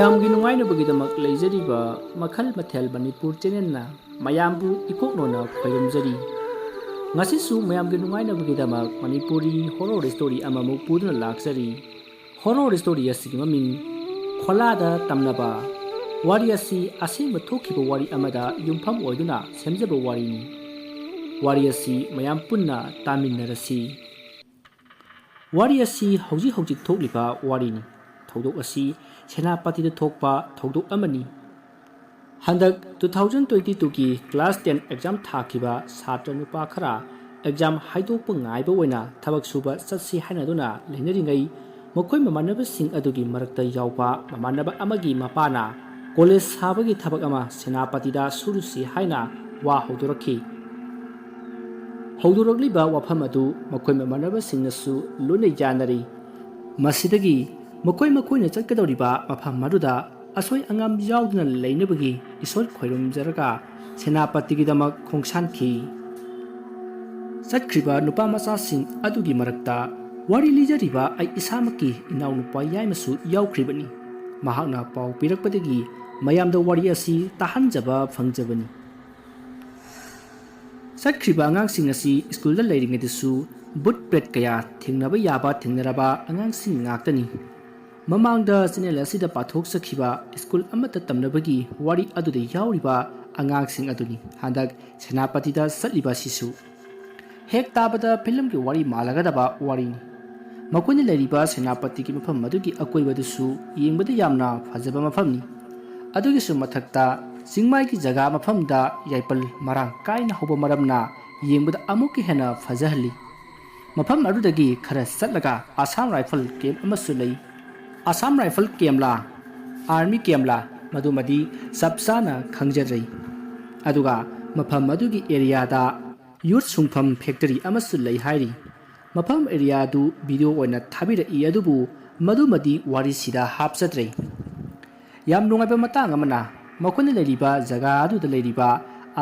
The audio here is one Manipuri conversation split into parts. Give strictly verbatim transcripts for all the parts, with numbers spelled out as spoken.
ꯃꯌꯥꯝꯒꯤ ꯅꯨꯡꯉꯥꯏꯅꯕꯒꯤꯗꯃꯛ ꯂꯩꯖꯔꯤꯕ ꯃꯈꯜ ꯃꯊꯦꯜ ꯃꯅꯤꯄꯨꯔ ꯆꯦꯅꯦꯜꯅ ꯃꯌꯥꯝꯕꯨ ꯏꯀꯣꯛꯅꯣꯅ ꯈꯣꯏꯔꯝꯖꯔꯤ꯫ ꯉꯁꯤꯁꯨ ꯃꯌꯥꯝꯒꯤ ꯅꯨꯡꯉꯥꯏꯅꯕꯒꯤꯗꯃꯛ ꯃꯅꯤꯄꯨꯔꯤ ꯍꯣꯔꯣꯔ ꯁ꯭ꯇꯣꯔꯤ ꯑꯃꯃꯨꯛ ꯄꯨꯗꯨꯅ ꯂꯥꯛꯆꯔꯤ꯫ ꯍꯣꯔꯣꯔ ꯁ꯭ꯇꯣꯔꯤ ꯑꯁꯤꯒꯤ ꯃꯃꯤꯡ ꯈꯣꯂꯥꯗ ꯇꯝꯅꯕ꯫ ꯋꯥꯔꯤ ꯑꯁꯤ ꯑꯁꯦꯡꯕ ꯊꯣꯛꯈꯤꯕ ꯋꯥꯔꯤ ꯑꯃꯗ ꯌꯨꯝꯐꯝ ꯑꯣꯏꯗꯨꯅ ꯁꯦꯝꯖꯕ ꯋꯥꯔꯤꯅꯤ꯫ ꯋꯥꯔꯤ ꯑꯁꯤ ꯃꯌꯥꯝ ꯄꯨꯟꯅ ꯇꯥꯃꯤꯟꯅꯔꯁꯤ꯫ ꯋꯥꯔꯤ ꯑꯁꯤ ꯍꯧꯖꯤꯛ ꯍꯧꯖꯤꯛ ꯊꯣꯛꯂꯤꯕ ꯋꯥꯔꯤꯅꯤ꯫ ꯊꯧꯗꯣꯛ ꯑꯁꯤ ꯁꯦꯅꯥꯄꯇꯤꯗ ꯊꯣꯛꯄ ꯊꯧꯗꯣꯛ ꯑꯃꯅꯤ꯫ ꯍꯟꯗꯛ two thousand twenty twoꯒꯤ class ten exam ꯊꯥꯈꯤꯕ ꯁꯥꯇ꯭ꯔ ꯅꯨꯄꯥ ꯈꯔ exam ꯍꯥꯏꯗꯣꯛꯄ ꯉꯥꯏꯕ ꯑꯣꯏꯅ ꯊꯕꯛ ꯁꯨꯕ ꯆꯠꯁꯤ ꯍꯥꯏꯅꯗꯨꯅ ꯂꯩꯅꯔꯤꯉꯩ, ꯃꯈꯣꯏ ꯃꯃꯥꯟꯅꯕꯁꯤꯡ ꯑꯗꯨꯒꯤ ꯃꯔꯛꯇ ꯌꯥꯎꯕ ꯃꯃꯥꯟꯅꯕ ꯑꯃꯒꯤ ꯃꯄꯥꯅ ꯀꯣꯂꯦꯖ ꯁꯥꯕꯒꯤ ꯊꯕꯛ ꯑꯃ ꯁꯦꯅꯥꯄꯇꯤꯗ ꯁꯨꯔꯨꯁꯤ ꯍꯥꯏꯅ ꯋꯥ ꯍꯧꯗꯣꯔꯛꯈꯤ꯫ ꯍꯧꯗꯣꯔꯛꯂꯤꯕ ꯋꯥꯐꯝ ꯑꯗꯨ ꯃꯈꯣꯏ ꯃꯃꯥꯟꯅꯕꯁꯤꯡꯅꯁꯨ ꯂꯣꯏꯅ ꯌꯥꯅꯔꯤ꯫ ꯃꯁꯤꯗꯒꯤ ꯃꯈꯣꯏ ꯃꯈꯣꯏꯅ ꯆꯠꯀꯗꯧꯔꯤꯕ ꯃꯐꯝ ꯑꯗꯨꯗ ꯑꯁꯣꯏ ꯑꯉꯥꯝ ꯌꯥꯎꯗꯅ ꯂꯩꯅꯕꯒꯤ ꯏꯁꯣꯔ ꯈꯣꯏꯔꯨꯝꯖꯔꯒ ꯁꯦꯅꯥꯄꯇꯤꯒꯤꯗꯃꯛ ꯈꯣꯡꯁꯥꯟꯈꯤ꯫ ꯆꯠꯈ꯭ꯔꯤꯕ ꯅꯨꯄꯥ ꯃꯆꯥꯁꯤꯡ ꯑꯗꯨꯒꯤ ꯃꯔꯛꯇ ꯋꯥꯔꯤ ꯂꯤꯖꯔꯤꯕ ꯑꯩ ꯏꯁꯥꯃꯛꯀꯤ ꯏꯅꯥꯎꯅꯨꯄꯥ ꯌꯥꯏꯃꯁꯨ ꯌꯥꯎꯈ꯭ꯔꯤꯕꯅꯤ꯫ ꯃꯍꯥꯛꯅ ꯄꯥꯎ ꯄꯤꯔꯛꯄꯗꯒꯤ ꯃꯌꯥꯝꯗ ꯋꯥꯔꯤ ꯑꯁꯤ ꯇꯥꯍꯟꯖꯕ ꯐꯪꯖꯕꯅꯤ꯫ ꯆꯠꯈ꯭ꯔꯤꯕ ꯑꯉꯥꯡꯁꯤꯡ ꯑꯁꯤ ꯁ꯭ꯀꯨꯜꯗ ꯂꯩꯔꯤꯉꯩꯗꯁꯨ ꯚꯨꯠ ꯄ꯭ꯔꯦꯠ ꯀꯌꯥ ꯊꯦꯡꯅꯕ ꯌꯥꯕ ꯊꯦꯡꯅꯔꯕ ꯑꯉꯥꯡꯁꯤꯡ ꯉꯥꯛꯇꯅꯤ꯫ ꯃꯃꯥꯡꯗ ꯆꯦꯅꯦꯜ ꯑꯁꯤꯗ ꯄꯥꯊꯣꯛꯆꯈꯤꯕ ꯁ꯭ꯀꯨꯜ ꯑꯃꯠꯇ ꯇꯝꯅꯕꯒꯤ ꯋꯥꯔꯤ ꯑꯗꯨꯗ ꯌꯥꯎꯔꯤꯕ ꯑꯉꯥꯡꯁꯤꯡ ꯑꯗꯨꯅꯤ ꯍꯟꯗꯛ ꯁꯦꯅꯥꯄꯇꯤꯗ ꯆꯠꯂꯤꯕ ꯑꯁꯤꯁꯨ꯫ ꯍꯦꯛ ꯇꯥꯕꯗ ꯐꯤꯂꯝꯒꯤ ꯋꯥꯔꯤ ꯃꯥꯜꯂꯒꯗꯕ ꯋꯥꯔꯤꯅꯤ꯫ ꯃꯈꯣꯏꯅ ꯂꯩꯔꯤꯕ ꯁꯦꯅꯥꯄꯇꯤꯒꯤ ꯃꯐꯝ ꯑꯗꯨꯒꯤ ꯑꯀꯣꯏꯕꯗꯨꯁꯨ ꯌꯦꯡꯕꯗ ꯌꯥꯝꯅ ꯐꯖꯕ ꯃꯐꯝꯅꯤ꯫ ꯑꯗꯨꯒꯤꯁꯨ ꯃꯊꯛꯇ ꯆꯤꯡꯃꯥꯏꯒꯤ ꯖꯒꯥ ꯃꯐꯝꯗ ꯌꯥꯏꯄꯜ ꯃꯔꯥꯡ ꯀꯥꯏꯅ ꯍꯧꯕ ꯃꯔꯝꯅ ꯌꯦꯡꯕꯗ ꯑꯃꯨꯛꯀ ꯍꯦꯟꯅ ꯐꯖꯍꯜꯂꯤ꯫ ꯃꯐꯝ ꯑꯗꯨꯗꯒꯤ ꯈꯔ ꯆꯠꯂꯒ ꯑꯁꯥꯝ ꯔꯥꯏꯐꯜ ꯀꯦꯝꯞ ꯑꯃꯁꯨ ꯂꯩ꯫ ꯑꯁꯥꯝ ꯔꯥꯏꯐꯜ ꯀꯦꯝꯞꯂꯥ, ꯑꯥꯔꯃꯤ ꯀꯦꯝꯞꯂꯥ, ꯃꯗꯨꯃꯗꯤ ꯆꯞ ꯆꯥꯅ ꯈꯪꯖꯗ꯭ꯔꯤ꯫ ꯑꯗꯨꯒ ꯃꯐꯝ ꯑꯗꯨꯒꯤ ꯑꯦꯔꯤꯌꯥꯗ ꯌꯨꯠ ꯁꯨꯡꯐꯝ ꯐꯦꯛꯇꯔꯤ ꯑꯃꯁꯨ ꯂꯩ ꯍꯥꯏꯔꯤ꯫ ꯃꯐꯝ ꯑꯦꯔꯤꯌꯥꯗꯨ ꯚꯤꯗꯤꯑꯣ ꯑꯣꯏꯅ ꯊꯥꯕꯤꯔꯛꯏ, ꯑꯗꯨꯕꯨ ꯃꯗꯨꯃꯗꯤ ꯋꯥꯔꯤꯁꯤꯗ ꯍꯥꯞꯆꯗ꯭ꯔꯦ꯫ ꯌꯥꯝ ꯅꯨꯡꯉꯥꯏꯕ ꯃꯇꯥꯡ ꯑꯃꯅ, ꯃꯈꯣꯏꯅ ꯂꯩꯔꯤꯕ ꯖꯒꯥ ꯑꯗꯨꯗ ꯂꯩꯔꯤꯕ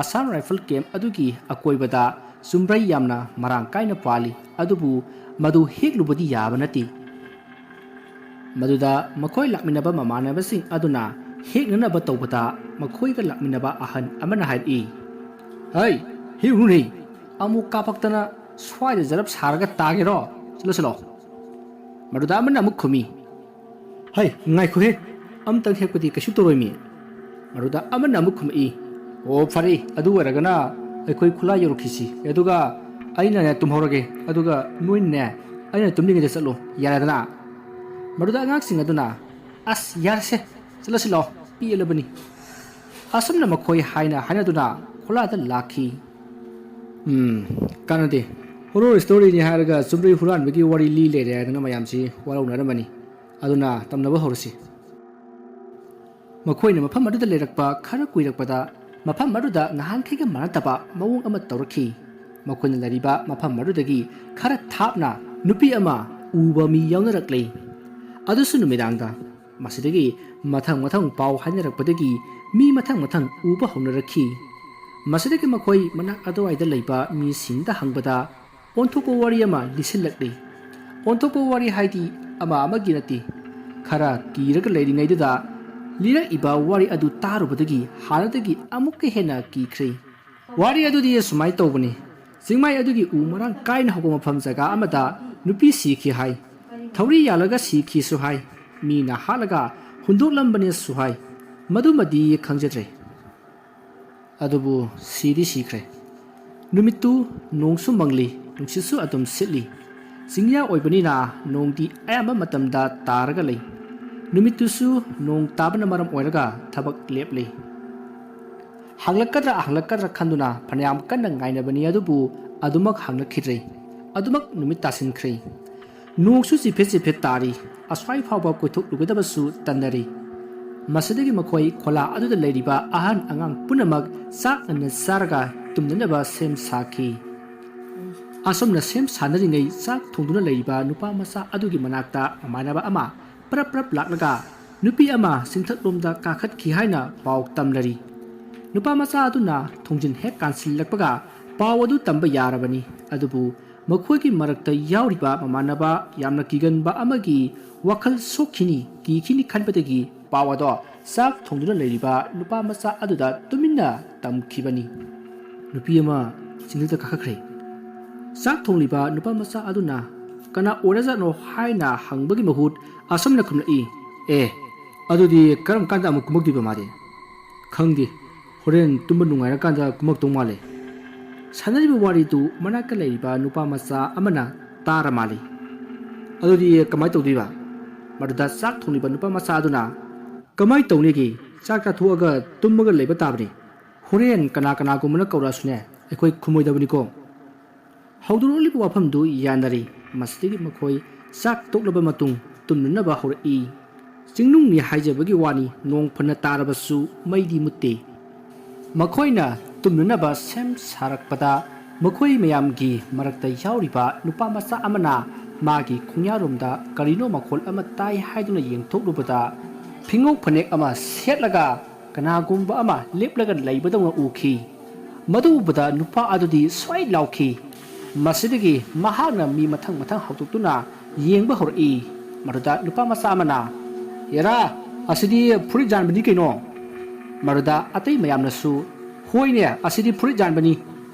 ꯑꯁꯥꯝ ꯔꯥꯏꯐꯜ ꯀꯦꯝꯞ ꯑꯗꯨꯒꯤ ꯑꯀꯣꯏꯕꯗ ꯆꯨꯝꯕ꯭ꯔꯩ ꯌꯥꯝꯅ ꯃꯔꯥꯡ ꯀꯥꯏꯅ ꯄꯥꯜꯂꯤ, ꯑꯗꯨꯕꯨ ꯃꯗꯨ ꯍꯦꯛꯂꯨꯕꯗꯤ ꯌꯥꯕ ꯅꯠꯇꯦ꯫ ꯃꯗꯨꯗ ꯃꯈꯣꯏ ꯂꯥꯛꯃꯤꯟꯅꯕ ꯃꯃꯥꯟꯅꯕꯁꯤꯡ ꯑꯗꯨꯅ ꯍꯦꯛꯅꯅꯕ ꯇꯧꯕꯗ, ꯃꯈꯣꯏꯒ ꯂꯥꯛꯃꯤꯟꯅꯕ ꯑꯍꯟ ꯑꯃꯅ ꯍꯥꯏꯔꯛꯏ, "ꯍꯩ, ꯍꯦꯛꯎꯅꯨꯅꯦ, ꯑꯃꯨꯛ ꯀꯥꯄꯛꯇꯅ ꯁ꯭ꯋꯥꯏꯗ ꯖꯔꯞ ꯁꯥꯔꯒ ꯇꯥꯒꯦꯔꯣ? ꯆꯠꯂꯣ, ꯆꯠꯂꯣ꯫" ꯃꯗꯨꯗ ꯑꯃꯅ ꯑꯃꯨꯛ ꯈꯨꯝꯃꯤ, "ꯍꯩ, ꯉꯥꯏꯈꯣꯍꯦ, ꯑꯝꯇꯪ ꯍꯦꯛꯄꯗꯤ ꯀꯩꯁꯨ ꯇꯧꯔꯣꯏꯃꯤ꯫" ꯃꯗꯨꯗ ꯑꯃꯅ ꯑꯃꯨꯛ ꯈꯨꯝꯃꯛꯏ, "ꯑꯣ, ꯐꯔꯦ, ꯑꯗꯨ ꯑꯣꯏꯔꯒꯅ ꯑꯩꯈꯣꯏ ꯈꯨꯂꯥ ꯌꯧꯔꯛꯈꯤꯁꯤ, ꯑꯗꯨꯒ ꯑꯩꯅꯅꯦ ꯇꯨꯝꯍꯧꯔꯒꯦ, ꯑꯗꯨꯒ ꯅꯣꯏꯅꯅꯦ ꯑꯩꯅ ꯇꯨꯝꯂꯤꯉꯩꯗ ꯆꯠꯂꯣ, ꯌꯥꯔꯦꯗꯅ?" ꯃꯗꯨꯗ ꯑꯉꯥꯡꯁꯤꯡ ꯑꯗꯨꯅ, "ꯑꯁ, ꯌꯥꯔꯁꯦ, ꯆꯠꯂꯁꯤ ꯂꯥꯛꯑꯣ, ꯄꯦꯜꯂꯕꯅꯤ꯫" ꯑꯁꯨꯝꯅ ꯃꯈꯣꯏ ꯍꯥꯏꯅ ꯍꯥꯏꯅꯗꯨꯅ ꯈꯨꯂꯥꯗ ꯂꯥꯛꯈꯤ꯫ ꯎꯝ, ꯀꯥꯟꯅꯗꯦ꯫ ꯍꯣꯔꯣꯔ ꯁ꯭ꯇꯣꯔꯤꯅꯤ ꯍꯥꯏꯔꯒ ꯆꯨꯝꯕ꯭ꯔꯩ ꯍꯨꯔꯥꯟꯕꯒꯤ ꯋꯥꯔꯤ ꯂꯤ ꯂꯩꯔꯦ ꯍꯥꯏꯗꯅ ꯃꯌꯥꯝꯁꯤ ꯋꯥꯔꯧꯅꯔꯝꯃꯅꯤ꯫ ꯑꯗꯨꯅ ꯇꯝꯅꯕ ꯍꯧꯔꯁꯤ꯫ ꯃꯈꯣꯏꯅ ꯃꯐꯝ ꯑꯗꯨꯗ ꯂꯩꯔꯛꯄ ꯈꯔ ꯀꯨꯏꯔꯛꯄꯗ, ꯃꯐꯝ ꯑꯗꯨꯗ ꯅꯍꯥꯟꯈꯩꯒ ꯃꯥꯟꯅꯗꯕ ꯃꯑꯣꯡ ꯑꯃ ꯇꯧꯔꯛꯈꯤ꯫ ꯃꯈꯣꯏꯅ ꯂꯩꯔꯤꯕ ꯃꯐꯝ ꯑꯗꯨꯗꯒꯤ ꯈꯔ ꯊꯥꯞꯅ ꯅꯨꯄꯤ ꯑꯃ ꯎꯕ ꯃꯤ ꯌꯥꯎꯅꯔꯛꯂꯦ꯫ ꯑꯗꯨꯁꯨ ꯅꯨꯃꯤꯗꯥꯡꯗ꯫ ꯃꯁꯤꯗꯒꯤ ꯃꯊꯪ ꯃꯊꯪ ꯄꯥꯎ ꯍꯥꯏꯅꯔꯛꯄꯗꯒꯤ ꯃꯤ ꯃꯊꯪ ꯃꯊꯪ ꯎꯕ ꯍꯧꯅꯔꯛꯈꯤ꯫ ꯃꯁꯤꯗꯒꯤ ꯃꯈꯣꯏ ꯃꯅꯥꯛ ꯑꯗꯨꯋꯥꯏꯗ ꯂꯩꯕ ꯃꯤꯁꯤꯡꯗ ꯍꯪꯕꯗ, ꯑꯣꯟꯊꯣꯛꯄ ꯋꯥꯔꯤ ꯑꯃ ꯂꯤꯁꯤꯜꯂꯛꯂꯤ꯫ ꯑꯣꯟꯊꯣꯛꯄ ꯋꯥꯔꯤ ꯍꯥꯏꯗꯤ ꯑꯃ ꯑꯃꯒꯤ ꯅꯠꯇꯦ꯫ ꯈꯔ ꯀꯤꯔꯒ ꯂꯩꯔꯤꯉꯩꯗꯨꯗ ꯂꯤꯔꯛꯏꯕ ꯋꯥꯔꯤ ꯑꯗꯨ ꯇꯥꯔꯨꯕꯗꯒꯤ ꯍꯥꯟꯅꯗꯒꯤ ꯑꯃꯨꯛꯀ ꯍꯦꯟꯅ ꯀꯤꯈ꯭ꯔꯦ꯫ ꯋꯥꯔꯤ ꯑꯗꯨꯗꯤ ꯑꯁꯨꯃꯥꯏꯅ ꯇꯧꯕꯅꯤ꯫ ꯆꯤꯡꯃꯥꯏ ꯑꯗꯨꯒꯤ ꯎ ꯃꯔꯥꯡ ꯀꯥꯏꯅ ꯍꯧꯕ ꯃꯐꯝ ꯖꯒꯥ ꯑꯃꯗ ꯅꯨꯄꯤ ꯁꯤꯈꯤ ꯍꯥꯏ꯫ ꯊꯧꯔꯤ ꯌꯥꯜꯂꯒ ꯁꯤꯈꯤꯁꯨ ꯍꯥꯏ꯫ ꯃꯤꯅ ꯍꯥꯠꯂꯒ ꯍꯨꯟꯗꯣꯛꯂꯝꯕꯅꯦꯁꯨ ꯍꯥꯏ꯫ ꯃꯗꯨꯃꯗꯤ ꯈꯪꯖꯗ꯭ꯔꯦ꯫ ꯑꯗꯨꯕꯨ ꯁꯤꯗꯤ ꯁꯤꯈ꯭ꯔꯦ꯫ ꯅꯨꯃꯤꯠꯇꯨ ꯅꯣꯡꯁꯨ ꯃꯪꯂꯤ, ꯅꯨꯡꯁꯤꯠꯁꯨ ꯑꯗꯨꯝ ꯁꯤꯠꯂꯤ꯫ ꯆꯤꯡꯌꯥ ꯑꯣꯏꯕꯅꯤꯅ ꯅꯣꯡꯗꯤ ꯑꯌꯥꯝꯕ ꯃꯇꯝꯗ ꯇꯥꯔꯒ ꯂꯩ꯫ ꯅꯨꯃꯤꯠꯇꯨꯁꯨ ꯅꯣꯡ ꯇꯥꯕꯅ ꯃꯔꯝ ꯑꯣꯏꯔꯒ ꯊꯕꯛ ꯂꯦꯞꯂꯤ꯫ ꯍꯪꯂꯛꯀꯗ꯭ꯔꯥ ꯍꯪꯂꯛꯀꯗ꯭ꯔꯥ ꯈꯟꯗꯨꯅ ꯐꯅꯌꯥꯝ ꯀꯟꯅ ꯉꯥꯏꯅꯕꯅꯤ, ꯑꯗꯨꯕꯨ ꯑꯗꯨꯃꯛ ꯍꯪꯂꯛꯈꯤꯗ꯭ꯔꯦ꯫ ꯑꯗꯨꯃꯛ ꯅꯨꯃꯤꯠ ꯇꯥꯁꯤꯟꯈ꯭ꯔꯦ꯫ ꯅꯣꯡꯁꯨ ꯆꯤꯐꯦꯠ ꯆꯤꯐꯦꯠ ꯇꯥꯔꯤ꯫ ꯑꯁ꯭ꯋꯥꯏ ꯐꯥꯎꯕ ꯀꯣꯏꯊꯣꯛꯂꯨꯒꯗꯕꯁꯨ ꯇꯟꯅꯔꯤ꯫ ꯃꯁꯤꯗꯒꯤ ꯃꯈꯣꯏ ꯈꯣꯂꯥ ꯑꯗꯨꯗ ꯂꯩꯔꯤꯕ ꯑꯍꯟ ꯑꯉꯥꯡ ꯄꯨꯝꯅꯃꯛ ꯆꯥꯛ ꯉꯟꯅ ꯆꯥꯔꯒ ꯇꯨꯝꯅꯅꯕ ꯁꯦꯝ ꯁꯥꯈꯤ꯫ ꯑꯁꯨꯝꯅ ꯁꯦꯝ ꯁꯥꯅꯔꯤꯉꯩ ꯆꯥꯛ ꯊꯣꯡꯗꯨꯅ ꯂꯩꯔꯤꯕ ꯅꯨꯄꯥ ꯃꯆꯥ ꯑꯗꯨꯒꯤ ꯃꯅꯥꯛꯇ ꯃꯃꯥꯟꯅꯕ ꯑꯃ ꯄ꯭ꯔꯞ ꯄ꯭ꯔꯞ ꯂꯥꯛꯂꯒ ꯅꯨꯄꯤ ꯑꯃ ꯆꯤꯡꯊꯛꯂꯣꯝꯗ ꯀꯥꯈꯠꯈꯤ ꯍꯥꯏꯅ ꯄꯥꯎ ꯇꯝꯂꯔꯤ꯫ ꯅꯨꯄꯥ ꯃꯆꯥ ꯑꯗꯨꯅ ꯊꯣꯡꯖꯤꯟ ꯍꯦꯛ ꯀꯥꯟꯁꯤꯜꯂꯛꯄꯒ ꯄꯥꯎ ꯑꯗꯨ ꯇꯝꯕ ꯌꯥꯔꯕꯅꯤ꯫ ꯑꯗꯨꯕꯨ ꯃꯈꯣꯏꯒꯤ ꯃꯔꯛꯇ ꯌꯥꯎꯔꯤꯕ ꯃꯃꯥꯟꯅꯕ ꯌꯥꯝꯅ ꯀꯤꯒꯟꯕ ꯑꯃꯒꯤ ꯋꯥꯈꯜ ꯁꯣꯛꯈꯤꯅꯤ, ꯀꯤꯈꯤꯅꯤ ꯈꯟꯕꯗꯒꯤ ꯄꯥꯎ ꯑꯗꯣ ꯆꯥꯛ ꯊꯣꯡꯗꯨꯅ ꯂꯩꯔꯤꯕ ꯅꯨꯄꯥ ꯃꯆꯥ ꯑꯗꯨꯗ ꯇꯨꯃꯤꯟꯅ ꯇꯝꯈꯤꯕꯅꯤ꯫ ꯅꯨꯄꯤ ꯑꯃ ꯆꯤꯡꯗꯨꯗ ꯀꯥꯈꯠꯈ꯭ꯔꯦ꯫ ꯆꯥꯛ ꯊꯣꯡꯂꯤꯕ ꯅꯨꯄꯥ ꯃꯆꯥ ꯑꯗꯨꯅ "ꯀꯅꯥ ꯑꯣꯏꯔꯖꯥꯠꯅꯣ?" ꯍꯥꯏꯅ ꯍꯪꯕꯒꯤ ꯃꯍꯨꯠ ꯑꯁꯨꯝꯅ ꯈꯨꯝꯂꯛꯏ, "ꯑꯦ, ꯑꯗꯨꯗꯤ ꯀꯔꯝ ꯀꯥꯟꯗ ꯑꯃꯨꯛ ꯀꯨꯝꯃꯛꯇꯣꯏꯕ ꯃꯥꯗꯤ?" "ꯈꯪꯗꯦ, ꯍꯣꯔꯦꯟ ꯇꯨꯝꯕ ꯅꯨꯡꯉꯥꯏꯔꯀꯥꯟꯗ ꯀꯨꯝꯃꯛꯇꯧ ꯃꯥꯜꯂꯦ꯫" ꯁꯥꯟꯅꯔꯤꯕ ꯋꯥꯔꯤꯗꯨ ꯃꯅꯥꯛꯇ ꯂꯩꯔꯤꯕ ꯅꯨꯄꯥ ꯃꯆꯥ ꯑꯃꯅ ꯇꯥꯔ ꯃꯥꯜꯂꯤ꯫ "ꯑꯗꯨꯗꯤ ꯀꯃꯥꯏꯅ ꯇꯧꯗꯣꯏꯕ?" ꯃꯗꯨꯗ ꯆꯥꯛ ꯊꯣꯡꯂꯤꯕ ꯅꯨꯄꯥ ꯃꯆꯥ ꯑꯗꯨꯅ, "ꯀꯃꯥꯏꯅ ꯇꯧꯅꯤꯒꯦ? ꯆꯥꯛ ꯆꯥꯊꯣꯛꯑꯒ ꯇꯨꯝꯃꯒ ꯂꯩꯕ ꯇꯥꯕꯅꯤ꯫ ꯍꯣꯔꯦꯟ ꯀꯅꯥ ꯀꯅꯥꯒꯨꯝꯕꯅ ꯀꯧꯔꯛꯑꯁꯨꯅꯦ, ꯑꯩꯈꯣꯏ ꯈꯨꯝꯃꯣꯏꯗꯕꯅꯤꯀꯣ꯫" ꯍꯧꯗꯣꯔꯛꯂꯤꯕ ꯋꯥꯐꯝꯗꯨ ꯌꯥꯅꯔꯦ꯫ ꯃꯁꯤꯗꯒꯤ ꯃꯈꯣꯏ ꯆꯥꯛ ꯇꯣꯛꯂꯕ ꯃꯇꯨꯡ ꯇꯨꯝꯅꯅꯕ ꯍꯧꯔꯛꯏ꯫ ꯆꯤꯡꯅꯨꯡꯅꯤ ꯍꯥꯏꯖꯕꯒꯤ ꯋꯥꯅꯤ, ꯅꯣꯡ ꯐꯅ ꯇꯥꯔꯕꯁꯨ ꯃꯩꯗꯤ ꯃꯨꯠꯇꯦ꯫ ꯃꯈꯣꯏꯅ ꯇꯨꯝꯅꯅꯕ ꯁꯦꯝ ꯁꯥꯔꯛꯄꯗ ꯃꯈꯣꯏ ꯃꯌꯥꯝꯒꯤ ꯃꯔꯛꯇ ꯌꯥꯎꯔꯤꯕ ꯅꯨꯄꯥ ꯃꯆꯥ ꯑꯃꯅ ꯃꯥꯒꯤ ꯈꯣꯡꯌꯥꯔꯣꯝꯗ ꯀꯔꯤꯅꯣ ꯃꯈꯣꯜ ꯑꯃ ꯇꯥꯏ ꯍꯥꯏꯗꯨꯅ ꯌꯦꯡꯊꯣꯛꯂꯨꯕꯗ, ꯐꯤꯉꯧ ꯐꯅꯦꯛ ꯑꯃ ꯁꯦꯠꯂꯒ ꯀꯅꯥꯒꯨꯝꯕ ꯑꯃ ꯂꯦꯞꯂꯒ ꯂꯩꯕꯗꯧꯅ ꯎꯈꯤ꯫ ꯃꯗꯨ ꯎꯕꯗ ꯅꯨꯄꯥ ꯑꯗꯨꯗꯤ ꯁ꯭ꯋꯥꯏ ꯂꯥꯎꯈꯤ꯫ ꯃꯁꯤꯗꯒꯤ ꯃꯍꯥꯛꯅ ꯃꯤ ꯃꯊꯪ ꯃꯊꯪ ꯍꯧꯗꯣꯛꯇꯨꯅ ꯌꯦꯡꯕ ꯍꯧꯔꯛꯏ꯫ ꯃꯗꯨꯗ ꯅꯨꯄꯥ ꯃꯆꯥ ꯑꯃꯅ, "ꯑꯦꯔꯥ, ꯑꯁꯤꯗꯤ ꯐꯨꯔꯤꯠ ꯌꯥꯟꯕꯅꯤ ꯀꯩꯅꯣ!" ꯃꯗꯨꯗ ꯑꯇꯩ ꯃꯌꯥꯝꯅꯁꯨ, "ꯍꯣꯏꯅꯦ, ꯑꯁꯤꯗꯤ ꯐꯨꯔꯤꯠ ꯌꯥꯟꯕꯅꯤ꯫"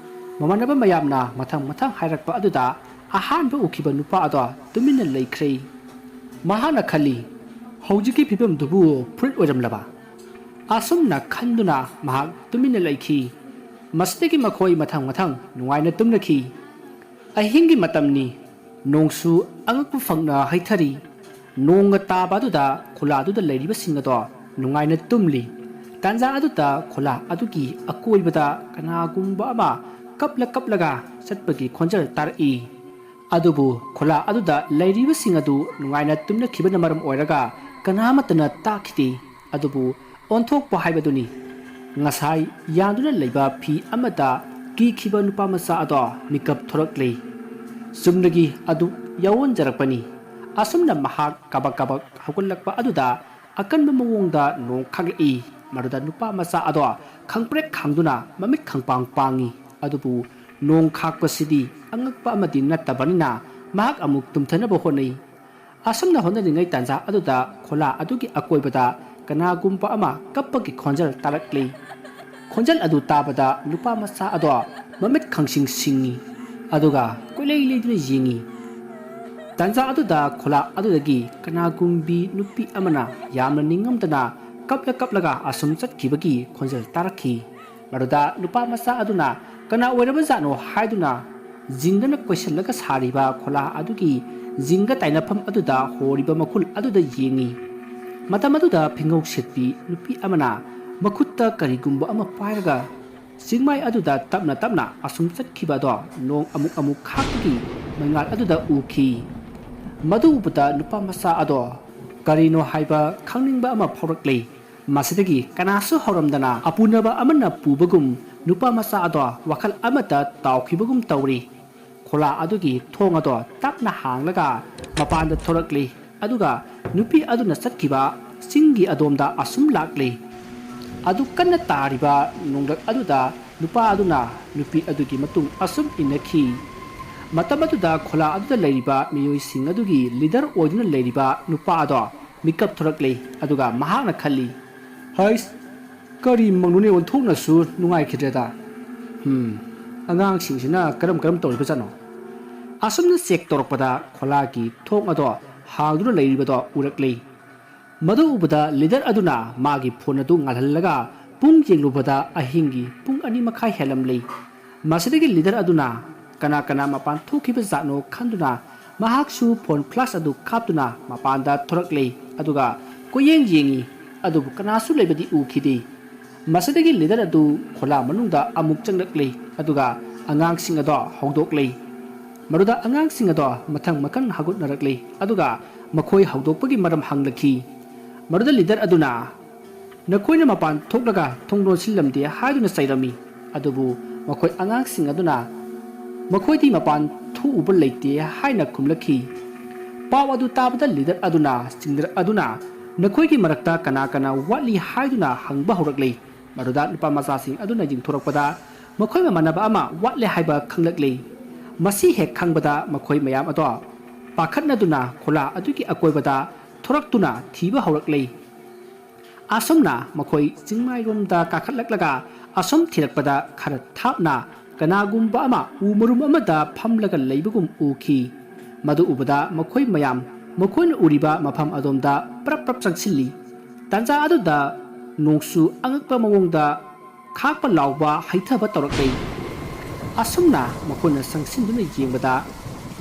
ꯃꯃꯥꯟꯅꯕ ꯃꯌꯥꯝꯅ ꯃꯊꯪ ꯃꯊꯪ ꯍꯥꯏꯔꯛꯄ ꯑꯗꯨꯗ ꯑꯍꯥꯟꯕ ꯎꯈꯤꯕ ꯅꯨꯄꯥ ꯑꯗꯣ ꯇꯨꯃꯤꯟꯅ ꯂꯩꯈ꯭ꯔꯦ꯫ ꯃꯍꯥꯛꯅ ꯈꯜꯂꯤ, "ꯍꯧꯖꯤꯛꯀꯤ ꯐꯤꯕꯝꯗꯨꯕꯨ ꯐꯨꯔꯤꯠ ꯑꯣꯏꯔꯝꯂꯕ?" ꯑꯁꯨꯝꯅ ꯈꯟꯗꯨꯅ ꯃꯍꯥꯛ ꯇꯨꯃꯤꯟꯅ ꯂꯩꯈꯤ꯫ ꯃꯁꯤꯗꯒꯤ ꯃꯈꯣꯏ ꯃꯊꯪ ꯃꯊꯪ ꯅꯨꯡꯉꯥꯏꯅ ꯇꯨꯝꯅꯈꯤ꯫ ꯑꯍꯤꯡꯒꯤ ꯃꯇꯝꯅꯤ꯫ ꯅꯣꯡꯁꯨ ꯑꯉꯛꯄ ꯐꯪꯅ ꯍꯩꯊꯔꯤ꯫ ꯅꯣꯡꯒ ꯇꯥꯕ ꯑꯗꯨꯗ ꯈꯨꯂꯥ ꯑꯗꯨꯗ ꯂꯩꯔꯤꯕꯁꯤꯡ ꯑꯗꯣ ꯅꯨꯡꯉꯥꯏꯅ ꯇꯨꯝꯂꯤ꯫ ꯇꯥꯟꯖꯥ ꯑꯗꯨꯗ ꯈꯨꯂꯥ ꯑꯗꯨꯒꯤ ꯑꯀꯣꯏꯕꯗ ꯀꯅꯥꯒꯨꯝꯕ ꯑꯃ ꯀꯞꯂ ꯀꯞꯂꯒ ꯆꯠꯄꯒꯤ ꯈꯣꯟꯖꯦꯜ ꯇꯥꯔꯛꯏ꯫ ꯑꯗꯨꯕꯨ ꯈꯨꯂꯥ ꯑꯗꯨꯗ ꯂꯩꯔꯤꯕꯁꯤꯡ ꯑꯗꯨ ꯅꯨꯡꯉꯥꯏꯅ ꯇꯨꯝꯅꯈꯤꯕꯅ ꯃꯔꯝ ꯑꯣꯏꯔꯒ ꯀꯅꯥꯃꯠꯇꯅ ꯇꯥꯈꯤꯗꯦ꯫ ꯑꯗꯨꯕꯨ ꯑꯣꯟꯊꯣꯛꯄ ꯍꯥꯏꯕꯗꯨꯅꯤ꯫ ꯉꯁꯥꯏ ꯌꯥꯟꯗꯨꯅ ꯂꯩꯕ ꯐꯤ ꯑꯃꯗ ꯀꯤꯈꯤꯕ ꯅꯨꯄꯥ ꯃꯆꯥ ꯑꯗꯣ ꯃꯤꯀꯞ ꯊꯣꯔꯛꯂꯦ꯫ ꯆꯨꯝꯅꯒꯤ ꯑꯗꯨ ꯌꯥꯑꯣꯟꯖꯔꯛꯄꯅꯤ꯫ ꯑꯁꯨꯝꯅ ꯃꯍꯥꯛ ꯀꯕꯛ ꯀꯕꯛ ꯍꯧꯒꯠꯂꯛꯄ ꯑꯗꯨꯗ ꯑꯀꯟꯕ ꯃꯑꯣꯡꯗ ꯅꯣꯡ ꯈꯥꯛꯂꯛꯏ꯫ ꯃꯗꯨꯗ ꯅꯨꯄꯥ ꯃꯆꯥ ꯑꯗꯣ ꯈꯪꯄ꯭ꯔꯦꯛ ꯈꯪꯗꯨꯅ ꯃꯃꯤꯠ ꯈꯪꯄꯥꯡ ꯄꯥꯡꯉꯤ꯫ ꯑꯗꯨꯕꯨ ꯅꯣꯡ ꯈꯥꯛꯄꯁꯤꯗꯤ ꯑꯉꯛꯄ ꯑꯃꯗꯤ ꯅꯠꯇꯕꯅꯤꯅ ꯃꯍꯥꯛ ꯑꯃꯨꯛ ꯇꯨꯝꯊꯅꯕ ꯍꯣꯠꯅꯩ꯫ ꯑꯁꯨꯝꯅ ꯍꯣꯠꯅꯔꯤꯉꯩ ꯇꯥꯟꯖꯥ ꯑꯗꯨꯗ ꯈꯣꯂꯥ ꯑꯗꯨꯒꯤ ꯑꯀꯣꯏꯕꯗ ꯀꯅꯥꯒꯨꯝꯕ ꯑꯃ ꯀꯞꯄꯒꯤ ꯈꯣꯟꯖꯦꯜ ꯇꯥꯔꯛꯂꯤ꯫ ꯈꯣꯟꯖꯦꯜ ꯑꯗꯨ ꯇꯥꯕꯗ ꯅꯨꯄꯥ ꯃꯆꯥ ꯑꯗꯣ ꯃꯃꯤꯠ ꯈꯪꯁꯤꯡ ꯁꯤꯡꯏ, ꯑꯗꯨꯒ ꯀꯣꯏꯂꯩ ꯂꯩꯗꯨꯅ ꯌꯦꯡꯏ꯫ ꯇꯥꯟꯖꯥ ꯑꯗꯨꯗ ꯈꯣꯂꯥ ꯑꯗꯨꯗꯒꯤ ꯀꯅꯥꯒꯨꯝꯕꯤ ꯅꯨꯄꯤ ꯑꯃꯅ ꯌꯥꯝꯅ ꯅꯤꯡꯉꯝꯗꯅ ꯀꯞꯂ ꯀꯞꯂꯒ ꯑꯁꯨꯝ ꯆꯠꯈꯤꯕꯒꯤ ꯈꯣꯟꯖꯦꯜ ꯇꯥꯔꯛꯈꯤ꯫ ꯃꯗꯨꯗ ꯅꯨꯄꯥ ꯃꯆꯥ ꯑꯗꯨꯅ ꯀꯅꯥ ꯑꯣꯏꯔꯕꯖꯥꯠꯅꯣ ꯍꯥꯏꯗꯨꯅ ꯖꯤꯡꯒꯅ ꯀꯣꯏꯁꯤꯜꯂꯒ ꯁꯥꯔꯤꯕ ꯈꯣꯂꯥ ꯑꯗꯨꯒꯤ ꯖꯤꯡꯒ ꯇꯥꯏꯅꯐꯝ ꯑꯗꯨꯗ ꯍꯣꯔꯤꯕ ꯃꯈꯨꯜ ꯑꯗꯨꯗ ꯌꯦꯡꯏ꯫ ꯃꯇꯝ ꯑꯗꯨꯗ ꯐꯤꯉꯧ ꯁꯦꯠꯄꯤ ꯅꯨꯄꯤ ꯑꯃꯅ ꯃꯈꯨꯠꯇ ꯀꯔꯤꯒꯨꯝꯕ ꯑꯃ ꯄꯥꯏꯔꯒ ꯆꯤꯡꯃꯥꯏ ꯑꯗꯨꯗ ꯇꯞꯅ ꯇꯞꯅ ꯑꯁꯨꯝ ꯆꯠꯈꯤꯕ ꯑꯗꯣ ꯅꯣꯡ ꯑꯃꯨꯛ ꯑꯃꯨꯛ ꯈꯥꯛꯄꯒꯤ ꯃꯉꯥꯜ ꯑꯗꯨꯗ ꯎꯈꯤ꯫ ꯃꯗꯨ ꯎꯕꯗ ꯅꯨꯄꯥ ꯃꯆꯥ ꯑꯗꯣ ꯀꯔꯤꯅꯣ ꯍꯥꯏꯕ ꯈꯪꯅꯤꯡꯕ ꯑꯃ ꯐꯥꯎꯔꯛꯂꯦ꯫ ꯃꯁꯤꯗꯒꯤ ꯀꯅꯥꯁꯨ ꯍꯧꯔꯝꯗꯅ ꯑꯄꯨꯅꯕ ꯑꯃꯅ ꯄꯨꯕꯒꯨꯝ ꯅꯨꯄꯥ ꯃꯆꯥ ꯑꯗꯣ ꯋꯥꯈꯜ ꯑꯃꯗ ꯇꯥꯎꯈꯤꯕꯒꯨꯝ ꯇꯧꯔꯤ꯫ ꯈꯣꯂꯥ ꯑꯗꯨꯒꯤ ꯊꯣꯡ ꯑꯗꯣ ꯇꯞꯅ ꯍꯥꯡꯂꯒ ꯃꯄꯥꯟꯗ ꯊꯣꯔꯛꯂꯤ꯫ ꯑꯗꯨꯒ ꯅꯨꯄꯤ ꯑꯗꯨꯅ ꯆꯠꯈꯤꯕ ꯆꯤꯡꯒꯤ ꯑꯗꯣꯝꯗ ꯑꯁꯨꯝ ꯂꯥꯛꯂꯤ꯫ ꯑꯗꯨ ꯀꯟꯅ ꯇꯥꯔꯤꯕ ꯅꯣꯡꯂꯛ ꯑꯗꯨꯗ ꯅꯨꯄꯥ ꯑꯗꯨꯅ ꯅꯨꯄꯤ ꯑꯗꯨꯒꯤ ꯃꯇꯨꯡ ꯑꯁꯨꯝ ꯏꯟꯅꯈꯤ꯫ ꯃꯇꯝ ꯑꯗꯨꯗ ꯈꯣꯂꯥ ꯑꯗꯨꯗ ꯂꯩꯔꯤꯕ ꯃꯤꯑꯣꯏꯁꯤꯡ ꯑꯗꯨꯒꯤ ꯂꯤꯗꯔ ꯑꯣꯏꯗꯨꯅ ꯂꯩꯔꯤꯕ ꯅꯨꯄꯥ ꯑꯗꯣ ꯃꯤꯀꯞ ꯊꯣꯔꯛꯂꯦ꯫ ꯑꯗꯨꯒ ꯃꯍꯥꯛꯅ ꯈꯜꯂꯤ, "ꯍꯩꯁ, ꯀꯔꯤ ꯃꯪꯅꯣꯅꯦ, ꯑꯣꯟꯊꯣꯛꯅꯁꯨ ꯅꯨꯡꯉꯥꯏꯈꯤꯗ꯭ꯔꯦꯗ꯫ ꯍꯝ, ꯑꯉꯥꯡꯁꯤꯡꯁꯤꯅ ꯀꯔꯝ ꯀꯔꯝ ꯇꯧꯔꯤꯕꯖꯥꯠꯅꯣ?" ꯑꯁꯨꯝꯅ ꯆꯦꯛ ꯇꯧꯔꯛꯄꯗ ꯈꯣꯂꯥꯒꯤ ꯊꯣꯡ ꯑꯗꯣ ꯍꯥꯡꯗꯨꯅ ꯂꯩꯔꯤꯕꯗꯣ ꯎꯔꯛꯂꯦ꯫ ꯃꯗꯨ ꯎꯕꯗ ꯂꯤꯗꯔ ꯑꯗꯨꯅ ꯃꯥꯒꯤ ꯐꯣꯟ ꯑꯗꯨ ꯉꯥꯜꯍꯜꯂꯒ ꯄꯨꯡ ꯌꯦꯡꯂꯨꯕꯗ ꯑꯍꯤꯡꯒꯤ ꯄꯨꯡ ꯑꯅꯤ ꯃꯈꯥꯏ ꯍꯦꯜꯂꯝꯂꯦ꯫ ꯃꯁꯤꯗꯒꯤ ꯂꯤꯗꯔ ꯑꯗꯨꯅ ꯀꯅꯥ ꯀꯅꯥ ꯃꯄꯥꯟ ꯊꯣꯛꯈꯤꯕ ꯖꯥꯠꯅꯣ ꯈꯟꯗꯨꯅ ꯃꯍꯥꯛꯁꯨ ꯐꯣꯟ ꯐ꯭ꯂꯥꯁ ꯑꯗꯨ ꯀꯥꯞꯇꯨꯅ ꯃꯄꯥꯟꯗ ꯊꯣꯔꯛꯂꯦ꯫ ꯑꯗꯨꯒ ꯀꯣꯏꯌꯦꯡ ꯌꯦꯡꯉꯤ, ꯑꯗꯨꯕꯨ ꯀꯅꯥꯁꯨ ꯂꯩꯕꯗꯤ ꯎꯈꯤꯗꯦ꯫ ꯃꯁꯤꯗꯒꯤ ꯂꯤꯗꯔ ꯑꯗꯨ ꯈꯣꯂꯥ ꯃꯅꯨꯡꯗ ꯑꯃꯨꯛ ꯆꯪꯂꯛꯂꯦ꯫ ꯑꯗꯨꯒ ꯑꯉꯥꯡꯁꯤꯡ ꯑꯗꯣ ꯍꯧꯗꯣꯛꯂꯦ꯫ ꯃꯗꯨꯗ ꯑꯉꯥꯡꯁꯤꯡ ꯑꯗꯣ ꯃꯊꯪ ꯃꯊꯪ ꯍꯧꯒꯠꯅꯔꯛꯂꯦ꯫ ꯑꯗꯨꯒ ꯃꯈꯣꯏ ꯍꯧꯗꯣꯛꯄꯒꯤ ꯃꯔꯝ ꯍꯪꯂꯛꯈꯤ꯫ ꯃꯗꯨꯗ ꯂꯤꯗꯔ ꯑꯗꯨꯅ, "ꯅꯈꯣꯏꯅ ꯃꯄꯥꯟ ꯊꯣꯛꯂꯒ ꯊꯣꯡ ꯂꯣꯟꯁꯤꯜꯂꯝꯗꯦ" ꯍꯥꯏꯗꯨꯅ ꯆꯩꯔꯝꯃꯤ꯫ ꯑꯗꯨꯕꯨ ꯃꯈꯣꯏ ꯑꯉꯥꯡꯁꯤꯡ ꯑꯗꯨꯅ ꯃꯈꯣꯏꯗꯤ ꯃꯄꯥꯟ ꯊꯣꯛꯎꯕ ꯂꯩꯇꯦ ꯍꯥꯏꯅ ꯈꯨꯝꯂꯛꯈꯤ꯫ ꯄꯥꯎ ꯑꯗꯨ ꯇꯥꯕꯗ ꯂꯤꯗꯔ ꯑꯗꯨꯅ ꯆꯤꯡꯅꯔꯛ ꯑꯗꯨꯅ ꯅꯈꯣꯏꯒꯤ ꯃꯔꯛꯇ ꯀꯅꯥ ꯀꯅꯥ ꯋꯥꯠꯂꯤ ꯍꯥꯏꯗꯨꯅ ꯍꯪꯕ ꯍꯧꯔꯛꯂꯦ꯫ ꯃꯗꯨꯗ ꯅꯨꯄꯥ ꯃꯆꯥꯁꯤꯡ ꯑꯗꯨꯅ ꯌꯦꯡꯊꯣꯔꯛꯄꯗ ꯃꯈꯣꯏ ꯃꯃꯥꯟꯅꯕ ꯑꯃ ꯋꯥꯠꯂꯦ ꯍꯥꯏꯕ ꯈꯪꯂꯛꯂꯦ꯫ ꯃꯁꯤ ꯍꯦꯛ ꯈꯪꯕꯗ ꯃꯈꯣꯏ ꯃꯌꯥꯝ ꯑꯗꯣ ꯄꯥꯈꯠꯅꯗꯨꯅ ꯈꯣꯂꯥ ꯑꯗꯨꯒꯤ ꯑꯀꯣꯏꯕꯗ ꯊꯣꯔꯛꯇꯨꯅ ꯊꯤꯕ ꯍꯧꯔꯛꯂꯤ꯫ ꯑꯁꯨꯝꯅ ꯃꯈꯣꯏ ꯆꯤꯡꯃꯥꯏꯔꯣꯝꯗ ꯀꯥꯈꯠꯂꯛꯂꯒ ꯑꯁꯨꯝ ꯊꯤꯔꯛꯄꯗ ꯈꯔ ꯊꯥꯞꯅ ꯀꯅꯥꯒꯨꯝꯕ ꯑꯃ ꯎ ꯃꯔꯨꯝ ꯑꯃꯗ ꯐꯝꯂꯒ ꯂꯩꯕꯒꯨꯝ ꯎꯈꯤ꯫ ꯃꯗꯨ ꯎꯕꯗ ꯃꯈꯣꯏ ꯃꯌꯥꯝ ꯃꯈꯣꯏꯅ ꯎꯔꯤꯕ ꯃꯐꯝ ꯑꯗꯣꯝꯗ ꯄ꯭ꯔꯞ ꯄ꯭ꯔꯞ ꯆꯪꯁꯤꯜꯂꯤ꯫ ꯇꯥꯟꯖꯥ ꯑꯗꯨꯗ ꯅꯣꯡꯁꯨ ꯑꯉꯛꯄ ꯃꯑꯣꯡꯗ ꯈꯥꯛꯄ ꯂꯥꯎꯕ ꯍꯩꯊꯕ ꯇꯧꯔꯛꯂꯤ꯫ ꯑꯁꯨꯝꯅ ꯃꯈꯣꯏꯅ ꯆꯪꯁꯤꯟꯗꯨꯅ ꯌꯦꯡꯕꯗ,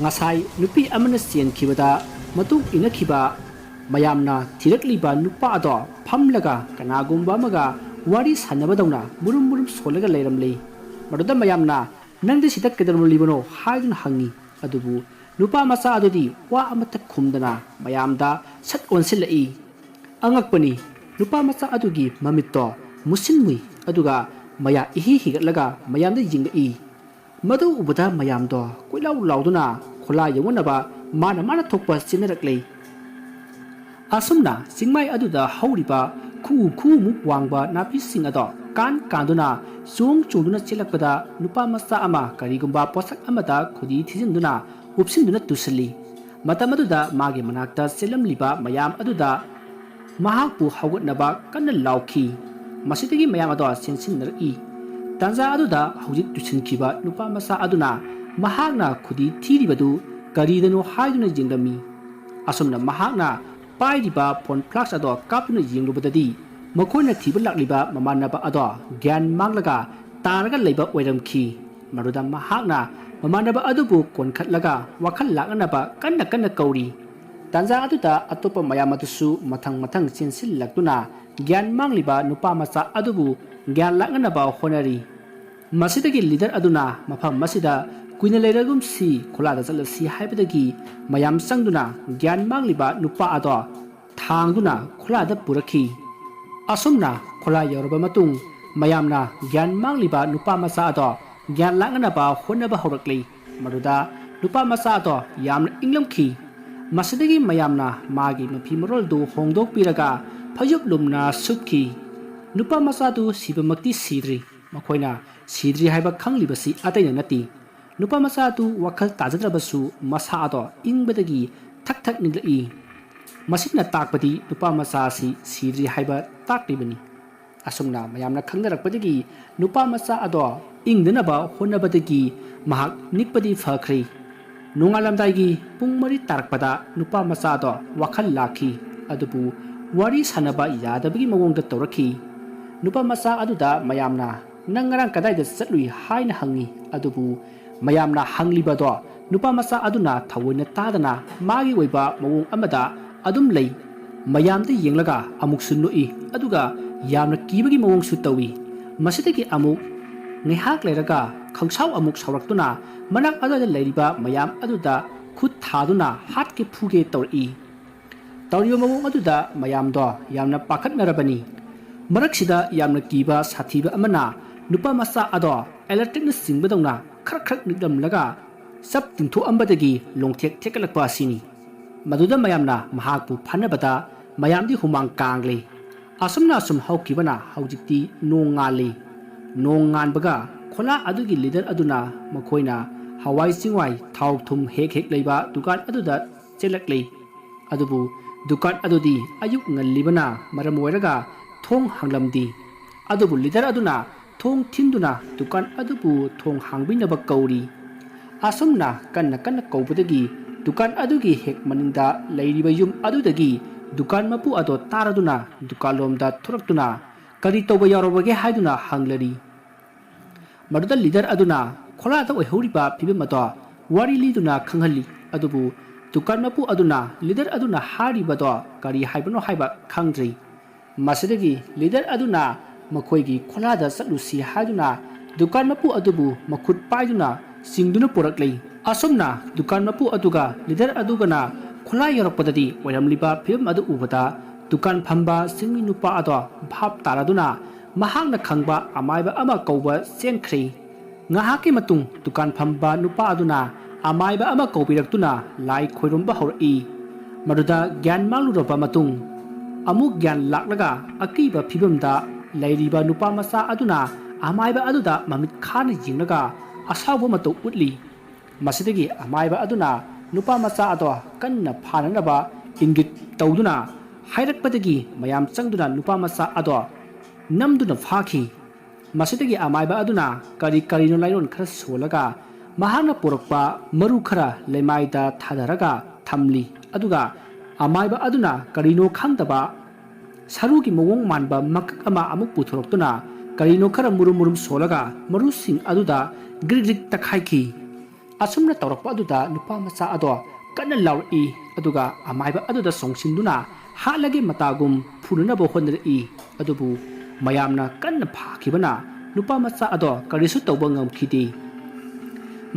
ꯉꯁꯥꯏ ꯅꯨꯄꯤ ꯑꯃꯅ ꯆꯦꯟꯈꯤꯕꯗ ꯃꯇꯨꯡ ꯏꯟꯅꯈꯤꯕ ꯃꯌꯥꯝꯅ ꯊꯤꯔꯛꯂꯤꯕ ꯅꯨꯄꯥ ꯑꯗꯣ ꯐꯝꯂꯒ ꯀꯅꯥꯒꯨꯝꯕ ꯑꯃꯒ ꯋꯥꯔꯤ ꯁꯥꯟꯅꯕꯗꯧꯅ ꯃꯨꯔꯨꯝ ꯃꯨꯔꯨꯝ ꯁꯣꯜꯂꯒ ꯂꯩꯔꯝꯂꯤ꯫ ꯃꯗꯨꯗ ꯃꯌꯥꯝꯅ "ꯅꯪꯗꯤ ꯁꯤꯗ ꯀꯩꯗꯧꯔꯝꯂꯤꯕꯅꯣ?" ꯍꯥꯏꯗꯨꯅ ꯍꯪꯉꯤ꯫ ꯑꯗꯨꯕꯨ ꯅꯨꯄꯥ ꯃꯆꯥ ꯑꯗꯨꯗꯤ ꯋꯥ ꯑꯃꯠꯇ ꯈꯨꯝꯗꯅ ꯃꯌꯥꯝꯗ ꯁꯠ ꯑꯣꯟꯁꯤꯜꯂꯛꯏ꯫ ꯑꯉꯛꯄꯅꯤ, ꯅꯨꯄꯥ ꯃꯆꯥ ꯑꯗꯨꯒꯤ ꯃꯃꯤꯠꯇꯣ ꯃꯨꯁꯤꯟ ꯃꯨꯏ, ꯑꯗꯨꯒ ꯃꯌꯥ ꯏꯍꯤ ꯍꯤꯒꯠꯂꯒ ꯃꯌꯥꯝꯗ ꯌꯦꯡꯂꯛꯏ꯫ ꯃꯗꯨ ꯎꯕꯗ ꯃꯌꯥꯝꯗꯣ ꯀꯣꯏꯂꯥꯎ ꯂꯥꯎꯗꯨꯅ ꯈꯣꯂꯥ ꯌꯧꯅꯅꯕ ꯃꯥꯅ ꯃꯥꯅ ꯊꯣꯛꯄ ꯆꯦꯟꯅꯔꯛꯂꯤ꯫ ꯑꯁꯨꯝꯅ ꯆꯤꯡꯃꯥꯏ ꯑꯗꯨꯗ ꯍꯧꯔꯤꯕ ꯈꯨꯎ ꯈꯨꯎꯃꯨꯛ ꯋꯥꯡꯕ ꯅꯥꯄꯤꯁꯤꯡ ꯑꯗꯣ ꯀꯥꯟ ꯀꯥꯟꯗꯨꯅ ꯆꯣꯡ ꯆꯣꯡꯗꯨꯅ ꯆꯦꯜꯂꯛꯄꯗ ꯅꯨꯄꯥ ꯃꯆꯥ ꯑꯃ ꯀꯔꯤꯒꯨꯝꯕ ꯄꯣꯠꯁꯛ ꯑꯃꯗ ꯈꯨꯗꯤ ꯊꯤꯖꯤꯟꯗꯨꯅ ꯎꯞꯁꯤꯟꯗꯨꯅ ꯇꯨꯁꯤꯜꯂꯤ꯫ ꯃꯇꯝ ꯑꯗꯨꯗ ꯃꯥꯒꯤ ꯃꯅꯥꯛꯇ ꯆꯦꯜꯂꯝꯂꯤꯕ ꯃꯌꯥꯝ ꯑꯗꯨꯗ ꯃꯍꯥꯛꯄꯨ ꯍꯧꯒꯠꯅꯕ ꯀꯟꯅ ꯂꯥꯎꯈꯤ꯫ ꯃꯁꯤꯗꯒꯤ ꯃꯌꯥꯝ ꯑꯗꯣ ꯆꯦꯟꯁꯤꯟꯅꯔꯛꯏ꯫ ꯇꯥꯟꯖꯥ ꯑꯗꯨꯗ ꯍꯧꯖꯤꯛ ꯇꯨꯁꯤꯟꯈꯤꯕ ꯅꯨꯄꯥ ꯃꯆꯥ ꯑꯗꯨꯅ ꯃꯍꯥꯛꯅ ꯈꯨꯗꯤ ꯊꯤꯔꯤꯕꯗꯨ ꯀꯔꯤꯗꯅꯣ ꯍꯥꯏꯗꯨꯅ ꯌꯦꯡꯂꯝꯃꯤ꯫ ꯑꯁꯨꯝꯅ ꯃꯍꯥꯛꯅ ꯄꯥꯏꯔꯤꯕ ꯐꯣꯟ ꯐ꯭ꯂꯥꯁ ꯑꯗꯣ ꯀꯥꯞꯇꯨꯅ ꯌꯦꯡꯂꯨꯕꯗꯗꯤ ꯃꯈꯣꯏꯅ ꯊꯤꯕ ꯂꯥꯛꯂꯤꯕ ꯃꯃꯥꯟꯅꯕ ꯑꯗꯣ ꯒ꯭ꯌꯥꯟ ꯃꯥꯡꯂꯒ ꯇꯥꯔꯒ ꯂꯩꯕ ꯑꯣꯏꯔꯝꯈꯤ꯫ ꯃꯗꯨꯗ ꯃꯍꯥꯛꯅ ꯃꯃꯥꯟꯅꯕ ꯑꯗꯨꯕꯨ ꯀꯣꯟꯈꯠꯂꯒ ꯋꯥꯈꯜ ꯂꯥꯛꯅꯅꯕ ꯀꯟꯅ ꯀꯟꯅ ꯀꯧꯔꯤ꯫ ꯇꯥꯟꯖꯥ ꯑꯗꯨꯗ ꯑꯇꯣꯞꯄ ꯃꯌꯥꯝ ꯑꯗꯨꯁꯨ ꯃꯊꯪ ꯃꯊꯪ ꯆꯦꯟꯁꯤꯜꯂꯛꯇꯨꯅ ꯒ꯭ꯌꯥꯟ ꯃꯥꯡꯂꯤꯕ ꯅꯨꯄꯥ ꯃꯆꯥ ꯑꯗꯨꯕꯨ ꯒ꯭ꯌꯥꯟ ꯂꯥꯛꯅꯅꯕ ꯍꯣꯠꯅꯔꯤ꯫ ꯃꯁꯤꯗꯒꯤ ꯂꯤꯗꯔ ꯑꯗꯨꯅ ꯃꯐꯝ ꯑꯁꯤꯗ ꯀꯨꯏꯅ ꯂꯩꯔꯒꯨꯝꯁꯤ, ꯈꯣꯂꯥꯗ ꯆꯠꯂꯁꯤ ꯍꯥꯏꯕꯗꯒꯤ ꯃꯌꯥꯝ ꯆꯪꯗꯨꯅ ꯒ꯭ꯌꯥꯟ ꯃꯥꯡꯂꯤꯕ ꯅꯨꯄꯥ ꯑꯗꯣ ꯊꯥꯡꯗꯨꯅ ꯈꯣꯂꯥꯗ ꯄꯨꯔꯛꯈꯤ꯫ ꯑꯁꯨꯝꯅ ꯈꯣꯂꯥ ꯌꯧꯔꯕ ꯃꯇꯨꯡ ꯃꯌꯥꯝꯅ ꯒ꯭ꯌꯥꯟ ꯃꯥꯡꯂꯤꯕ ꯅꯨꯄꯥ ꯃꯆꯥ ꯑꯗꯣ ꯒ꯭ꯌꯥꯟ ꯂꯥꯛꯅꯅꯕ ꯍꯣꯠꯅꯕ ꯍꯧꯔꯛꯂꯤ꯫ ꯃꯗꯨꯗ ꯅꯨꯄꯥ ꯃꯆꯥ ꯑꯗꯣ ꯌꯥꯝꯅ ꯏꯪꯂꯝꯈꯤ꯫ ꯃꯁꯤꯗꯒꯤ ꯃꯌꯥꯝꯅ ꯃꯥꯒꯤ ꯃꯐꯤ ꯃꯔꯣꯜꯗꯨ ꯍꯣꯡꯗꯣꯛꯄꯤꯔꯒ ꯐꯩꯖꯨꯞ ꯂꯨꯝꯅ ꯁꯨꯞꯈꯤ꯫ ꯅꯨꯄꯥ ꯃꯆꯥꯗꯨ ꯁꯤꯕꯃꯛꯇꯤ ꯁꯤꯗ꯭ꯔꯤ꯫ ꯃꯈꯣꯏꯅ ꯁꯤꯗ꯭ꯔꯤ ꯍꯥꯏꯕ ꯈꯪꯂꯤꯕꯁꯤ ꯑꯇꯩꯅ ꯅꯠꯇꯦ꯫ ꯅꯨꯄꯥ ꯃꯆꯥ ꯑꯗꯨ ꯋꯥꯈꯜ ꯇꯥꯖꯗ꯭ꯔꯕꯁꯨ ꯃꯁꯥ ꯑꯗꯣ ꯏꯪꯕꯗꯒꯤ ꯊꯛ ꯊꯛ ꯅꯤꯛꯂꯛꯏ꯫ ꯃꯁꯤꯅ ꯇꯥꯛꯄꯗꯤ ꯅꯨꯄꯥ ꯃꯆꯥ ꯑꯁꯤ ꯁꯤꯗ꯭ꯔꯤ ꯍꯥꯏꯕ ꯇꯥꯛꯂꯤꯕꯅꯤ꯫ ꯑꯁꯨꯝꯅ ꯃꯌꯥꯝꯅ ꯈꯪꯅꯔꯛꯄꯗꯒꯤ ꯅꯨꯄꯥ ꯃꯆꯥ ꯑꯗꯣ ꯏꯪꯗꯅꯕ ꯍꯣꯠꯅꯕꯗꯒꯤ ꯃꯍꯥꯛ ꯅꯤꯛꯄꯗꯤ ꯐꯈ꯭ꯔꯦ꯫ ꯅꯣꯡꯉꯥꯜꯂꯝꯗꯥꯏꯒꯤ ꯄꯨꯡ ꯃꯔꯤ ꯇꯥꯔꯛꯄꯗ ꯅꯨꯄꯥ ꯃꯆꯥ ꯑꯗꯣ ꯋꯥꯈꯜ ꯂꯥꯛꯈꯤ꯫ ꯑꯗꯨꯕꯨ ꯋꯥꯔꯤ ꯁꯥꯟꯅꯕ ꯌꯥꯗꯕꯒꯤ ꯃꯑꯣꯡꯗ ꯇꯧꯔꯛꯈꯤ꯫ ꯅꯨꯄꯥ ꯃꯆꯥ ꯑꯗꯨꯗ ꯃꯌꯥꯝꯅ "ꯅꯪ ꯉꯔꯥꯡ ꯀꯗꯥꯏꯗ ꯆꯠꯂꯨꯏ?" ꯍꯥꯏꯅ ꯍꯪꯉꯤ꯫ ꯑꯗꯨꯕꯨ ꯃꯌꯥꯝꯅ ꯍꯪꯂꯤꯕꯗꯣ ꯅꯨꯄꯥ ꯃꯆꯥ ꯑꯗꯨꯅ ꯊꯑꯣꯏꯅ ꯇꯥꯗꯅ ꯃꯥꯒꯤ ꯑꯣꯏꯕ ꯃꯑꯣꯡ ꯑꯃꯗ ꯑꯗꯨꯝ ꯂꯩ꯫ ꯃꯌꯥꯝꯗ ꯌꯦꯡꯂꯒ ꯑꯃꯨꯛꯁꯨ ꯅꯣꯛꯏ, ꯑꯗꯨꯒ ꯌꯥꯝꯅ ꯀꯤꯕꯒꯤ ꯃꯑꯣꯡꯁꯨ ꯇꯧꯏ꯫ ꯃꯁꯤꯗꯒꯤ ꯑꯃꯨꯛ ꯉꯥꯏꯍꯥꯛ ꯂꯩꯔꯒ ꯈꯪꯁꯥꯎ ꯑꯃꯨꯛ ꯁꯥꯎꯔꯛꯇꯨꯅ ꯃꯅꯥꯛ ꯑꯗꯨꯋꯥꯏꯗ ꯂꯩꯔꯤꯕ ꯃꯌꯥꯝ ꯑꯗꯨꯗ ꯈꯨꯠ ꯊꯥꯗꯨꯅ ꯍꯥꯠꯀꯦ ꯐꯨꯒꯦ ꯇꯧꯔꯛꯏ꯫ ꯇꯧꯔꯤꯕ ꯃꯑꯣꯡ ꯑꯗꯨꯗ ꯃꯌꯥꯝꯗꯣ ꯌꯥꯝꯅ ꯄꯥꯈꯠꯅꯔꯕꯅꯤ꯫ ꯃꯔꯛꯁꯤꯗ ꯌꯥꯝꯅ ꯀꯤꯕ ꯁꯥꯊꯤꯕ ꯑꯃꯅ ꯅꯨꯄꯥ ꯃꯆꯥ ꯑꯗꯣ ꯏꯂꯦꯛꯇ꯭ꯔꯤꯛꯅ ꯆꯤꯡꯕꯗꯧꯅ ꯈꯔꯛ ꯈꯔꯛ ꯅꯤꯛꯂꯝꯂꯒ ꯆꯞ ꯇꯤꯡꯊꯣꯛꯑꯝꯕꯗꯒꯤ ꯂꯣꯡꯊꯦꯛ ꯊꯦꯛꯀꯠꯂꯛꯄ ꯑꯁꯤꯅꯤ꯫ ꯃꯗꯨꯗ ꯃꯌꯥꯝꯅ ꯃꯍꯥꯛꯄꯨ ꯐꯥꯅꯕꯗ ꯃꯌꯥꯝꯗꯤ ꯍꯨꯃꯥꯡ ꯀꯥꯡꯂꯦ꯫ ꯑꯁꯨꯝꯅ ꯑꯁꯨꯝ ꯍꯧꯈꯤꯕꯅ ꯍꯧꯖꯤꯛꯇꯤ ꯅꯣꯡ ꯉꯥꯜꯂꯤ꯫ ꯅꯣꯡ ꯉꯥꯟꯕꯒ ꯈꯣꯂꯥ ꯑꯗꯨꯒꯤ ꯂꯤꯗꯔ ꯑꯗꯨꯅ ꯃꯈꯣꯏꯅ ꯍꯋꯥꯏ ꯆꯦꯡꯋꯥꯏ, ꯊꯥꯎ ꯊꯨꯝ ꯍꯦꯛ ꯍꯦꯛ ꯂꯩꯕ ꯗꯨꯀꯥꯟ ꯑꯗꯨꯗ ꯆꯦꯜꯂꯛꯂꯤ꯫ ꯑꯗꯨꯕꯨ ꯗꯨꯀꯥꯟ ꯑꯗꯨꯗꯤ ꯑꯌꯨꯛ ꯉꯜꯂꯤꯕꯅ ꯃꯔꯝ ꯑꯣꯏꯔꯒ ꯊꯣꯡ ꯍꯥꯡꯂꯝꯗꯦ꯫ ꯑꯗꯨꯕꯨ ꯂꯤꯗꯔ ꯑꯗꯨꯅ ꯊꯣꯡ ꯊꯤꯟꯗꯨꯅ ꯗꯨꯀꯥꯟ ꯑꯗꯨꯕꯨ ꯊꯣꯡ ꯍꯥꯡꯕꯤꯅꯕ ꯀꯧꯔꯤ꯫ ꯑꯁꯨꯝꯅ ꯀꯟꯅ ꯀꯟꯅ ꯀꯧꯕꯗꯒꯤ ꯗꯨꯀꯥꯟ ꯑꯗꯨꯒꯤ ꯍꯦꯛ ꯃꯅꯤꯡꯗ ꯂꯩꯔꯤꯕ ꯌꯨꯝ ꯑꯗꯨꯗꯒꯤ ꯗꯨꯀꯥꯟ ꯃꯄꯨ ꯑꯗꯣ ꯇꯥꯔꯗꯨꯅ ꯗꯨꯀꯥꯟꯂꯣꯝꯗ ꯊꯣꯔꯛꯇꯨꯅ "ꯀꯔꯤ ꯇꯧꯕ ꯌꯥꯎꯔꯕꯒꯦ?" ꯍꯥꯏꯗꯨꯅ ꯍꯪꯂꯔꯤ꯫ ꯃꯗꯨꯗ ꯂꯤꯗꯔ ꯑꯗꯨꯅ ꯈꯣꯂꯥꯗ ꯑꯣꯏꯍꯧꯔꯤꯕ ꯐꯤꯕꯝ ꯑꯗꯣ ꯋꯥꯔꯤ ꯂꯤꯗꯨꯅ ꯈꯪꯍꯜꯂꯤ꯫ ꯑꯗꯨꯕꯨ ꯗꯨꯀꯥꯟ ꯃꯄꯨ ꯑꯗꯨꯅ ꯂꯤꯗꯔ ꯑꯗꯨꯅ ꯍꯥꯏꯔꯤꯕꯗꯣ ꯀꯔꯤ ꯍꯥꯏꯕꯅꯣ ꯍꯥꯏꯕ ꯈꯪꯗ꯭ꯔꯤ꯫ ꯃꯁꯤꯗꯒꯤ ꯂꯤꯗꯔ ꯑꯗꯨꯅ ꯃꯈꯣꯏꯒꯤ ꯈꯣꯂꯥꯗ ꯆꯠꯂꯨꯁꯤ ꯍꯥꯏꯗꯨꯅ ꯗꯨꯀꯥꯟ ꯃꯄꯨ ꯑꯗꯨꯕꯨ ꯃꯈꯨꯠ ꯄꯥꯏꯗꯨꯅ ꯆꯤꯡꯗꯨꯅ ꯄꯨꯔꯛꯂꯤ꯫ ꯑꯁꯨꯝꯅ ꯗꯨꯀꯥꯟ ꯃꯄꯨ ꯑꯗꯨꯒ ꯂꯤꯗꯔ ꯑꯗꯨꯒꯅ ꯈꯣꯂꯥ ꯌꯧꯔꯛꯄꯗꯗꯤ ꯑꯣꯏꯔꯝꯂꯤꯕ ꯐꯤꯕꯝ ꯑꯗꯨ ꯎꯕꯗ ꯗꯨꯀꯥꯟ ꯐꯝꯕ ꯆꯤꯡꯃꯤ ꯅꯨꯄꯥ ꯑꯗꯣ ꯚꯥꯞ ꯇꯥꯔꯗꯨꯅ ꯃꯍꯥꯛꯅ ꯈꯪꯕ ꯑꯃꯥꯏꯕ ꯑꯃ ꯀꯧꯕ ꯆꯦꯟꯈ꯭ꯔꯦ꯫ ꯉꯥꯏꯍꯥꯛꯀꯤ ꯃꯇꯨꯡ ꯗꯨꯀꯥꯟ ꯐꯝꯕ ꯅꯨꯄꯥ ꯑꯗꯨꯅ ꯑꯃꯥꯏꯕ ꯑꯃ ꯀꯧꯕꯤꯔꯛꯇꯨꯅ ꯂꯥꯏ ꯈꯣꯏꯔꯨꯝꯕ ꯍꯧꯔꯛꯏ꯫ ꯃꯗꯨꯗ ꯒ꯭ꯌꯥꯟ ꯃꯥꯡꯂꯨꯔꯕ ꯃꯇꯨꯡ ꯑꯃꯨꯛ ꯒ꯭ꯌꯥꯟ ꯂꯥꯛꯂꯒ ꯑꯀꯤꯕ ꯐꯤꯕꯝꯗ ꯂꯩꯔꯤꯕ ꯅꯨꯄꯥ ꯃꯆꯥ ꯑꯗꯨꯅ ꯑꯃꯥꯏꯕ ꯑꯗꯨꯗ ꯃꯃꯤꯠ ꯈꯥꯅ ꯌꯦꯡꯂꯒ ꯑꯁꯥꯎꯕ ꯃꯇꯧ ꯎꯠꯂꯤ꯫ ꯃꯁꯤꯗꯒꯤ ꯑꯃꯥꯏꯕ ꯑꯗꯨꯅ ꯅꯨꯄꯥ ꯃꯆꯥ ꯑꯗꯣ ꯀꯟꯅ ꯐꯥꯅꯅꯕ ꯏꯪꯒꯤꯠ ꯇꯧꯗꯨꯅ ꯍꯥꯏꯔꯛꯄꯗꯒꯤ ꯃꯌꯥꯝ ꯆꯪꯗꯨꯅ ꯅꯨꯄꯥ ꯃꯆꯥ ꯑꯗꯣ ꯅꯝꯗꯨꯅ ꯐꯥꯈꯤ꯫ ꯃꯁꯤꯗꯒꯤ ꯑꯃꯥꯏꯕ ꯑꯗꯨꯅ ꯀꯔꯤ ꯀꯔꯤꯅꯣ ꯂꯥꯏꯔꯣꯟ ꯈꯔ ꯁꯣꯜꯂꯒ ꯃꯍꯥꯛꯅ ꯄꯨꯔꯛꯄ ꯃꯔꯨ ꯈꯔ ꯂꯩꯃꯥꯏꯗ ꯊꯥꯗꯔꯒ ꯊꯝꯂꯤ꯫ ꯑꯗꯨꯒ ꯑꯃꯥꯏꯕ ꯑꯗꯨꯅ ꯀꯔꯤꯅꯣ ꯈꯪꯗꯕ ꯁꯔꯨꯒꯤ ꯃꯑꯣꯡ ꯃꯥꯟꯕ ꯃꯀꯛ ꯑꯃ ꯑꯃꯨꯛ ꯄꯨꯊꯣꯔꯛꯇꯨꯅ ꯀꯔꯤꯅꯣ ꯈꯔ ꯃꯨꯔꯨꯝ ꯃꯨꯔꯨꯝ ꯁꯣꯜꯂꯒ ꯃꯔꯨꯁꯤꯡ ꯑꯗꯨꯗ ꯒ꯭ꯔꯤꯛ ꯒ꯭ꯔꯤꯛ ꯇꯛꯈꯥꯏꯈꯤ꯫ ꯑꯁꯨꯝꯅ ꯇꯧꯔꯛꯄ ꯑꯗꯨꯗ ꯅꯨꯄꯥ ꯃꯆꯥ ꯑꯗꯣ ꯀꯟꯅ ꯂꯥꯎꯔꯛꯏ, ꯑꯗꯨꯒ ꯑꯃꯥꯏꯕ ꯑꯗꯨꯗ ꯆꯣꯡꯁꯤꯟꯗꯨꯅ ꯍꯥꯠꯂꯒꯦ ꯃꯇꯥꯒꯨꯝ ꯐꯨꯅꯅꯕ ꯍꯣꯠꯅꯔꯛꯏ꯫ ꯑꯗꯨꯕꯨ ꯃꯌꯥꯝꯅ ꯀꯟꯅ ꯐꯥꯈꯤꯕꯅ ꯅꯨꯄꯥ ꯃꯆꯥ ꯑꯗꯣ ꯀꯔꯤꯁꯨ ꯇꯧꯕ ꯉꯝꯈꯤꯗꯦ꯫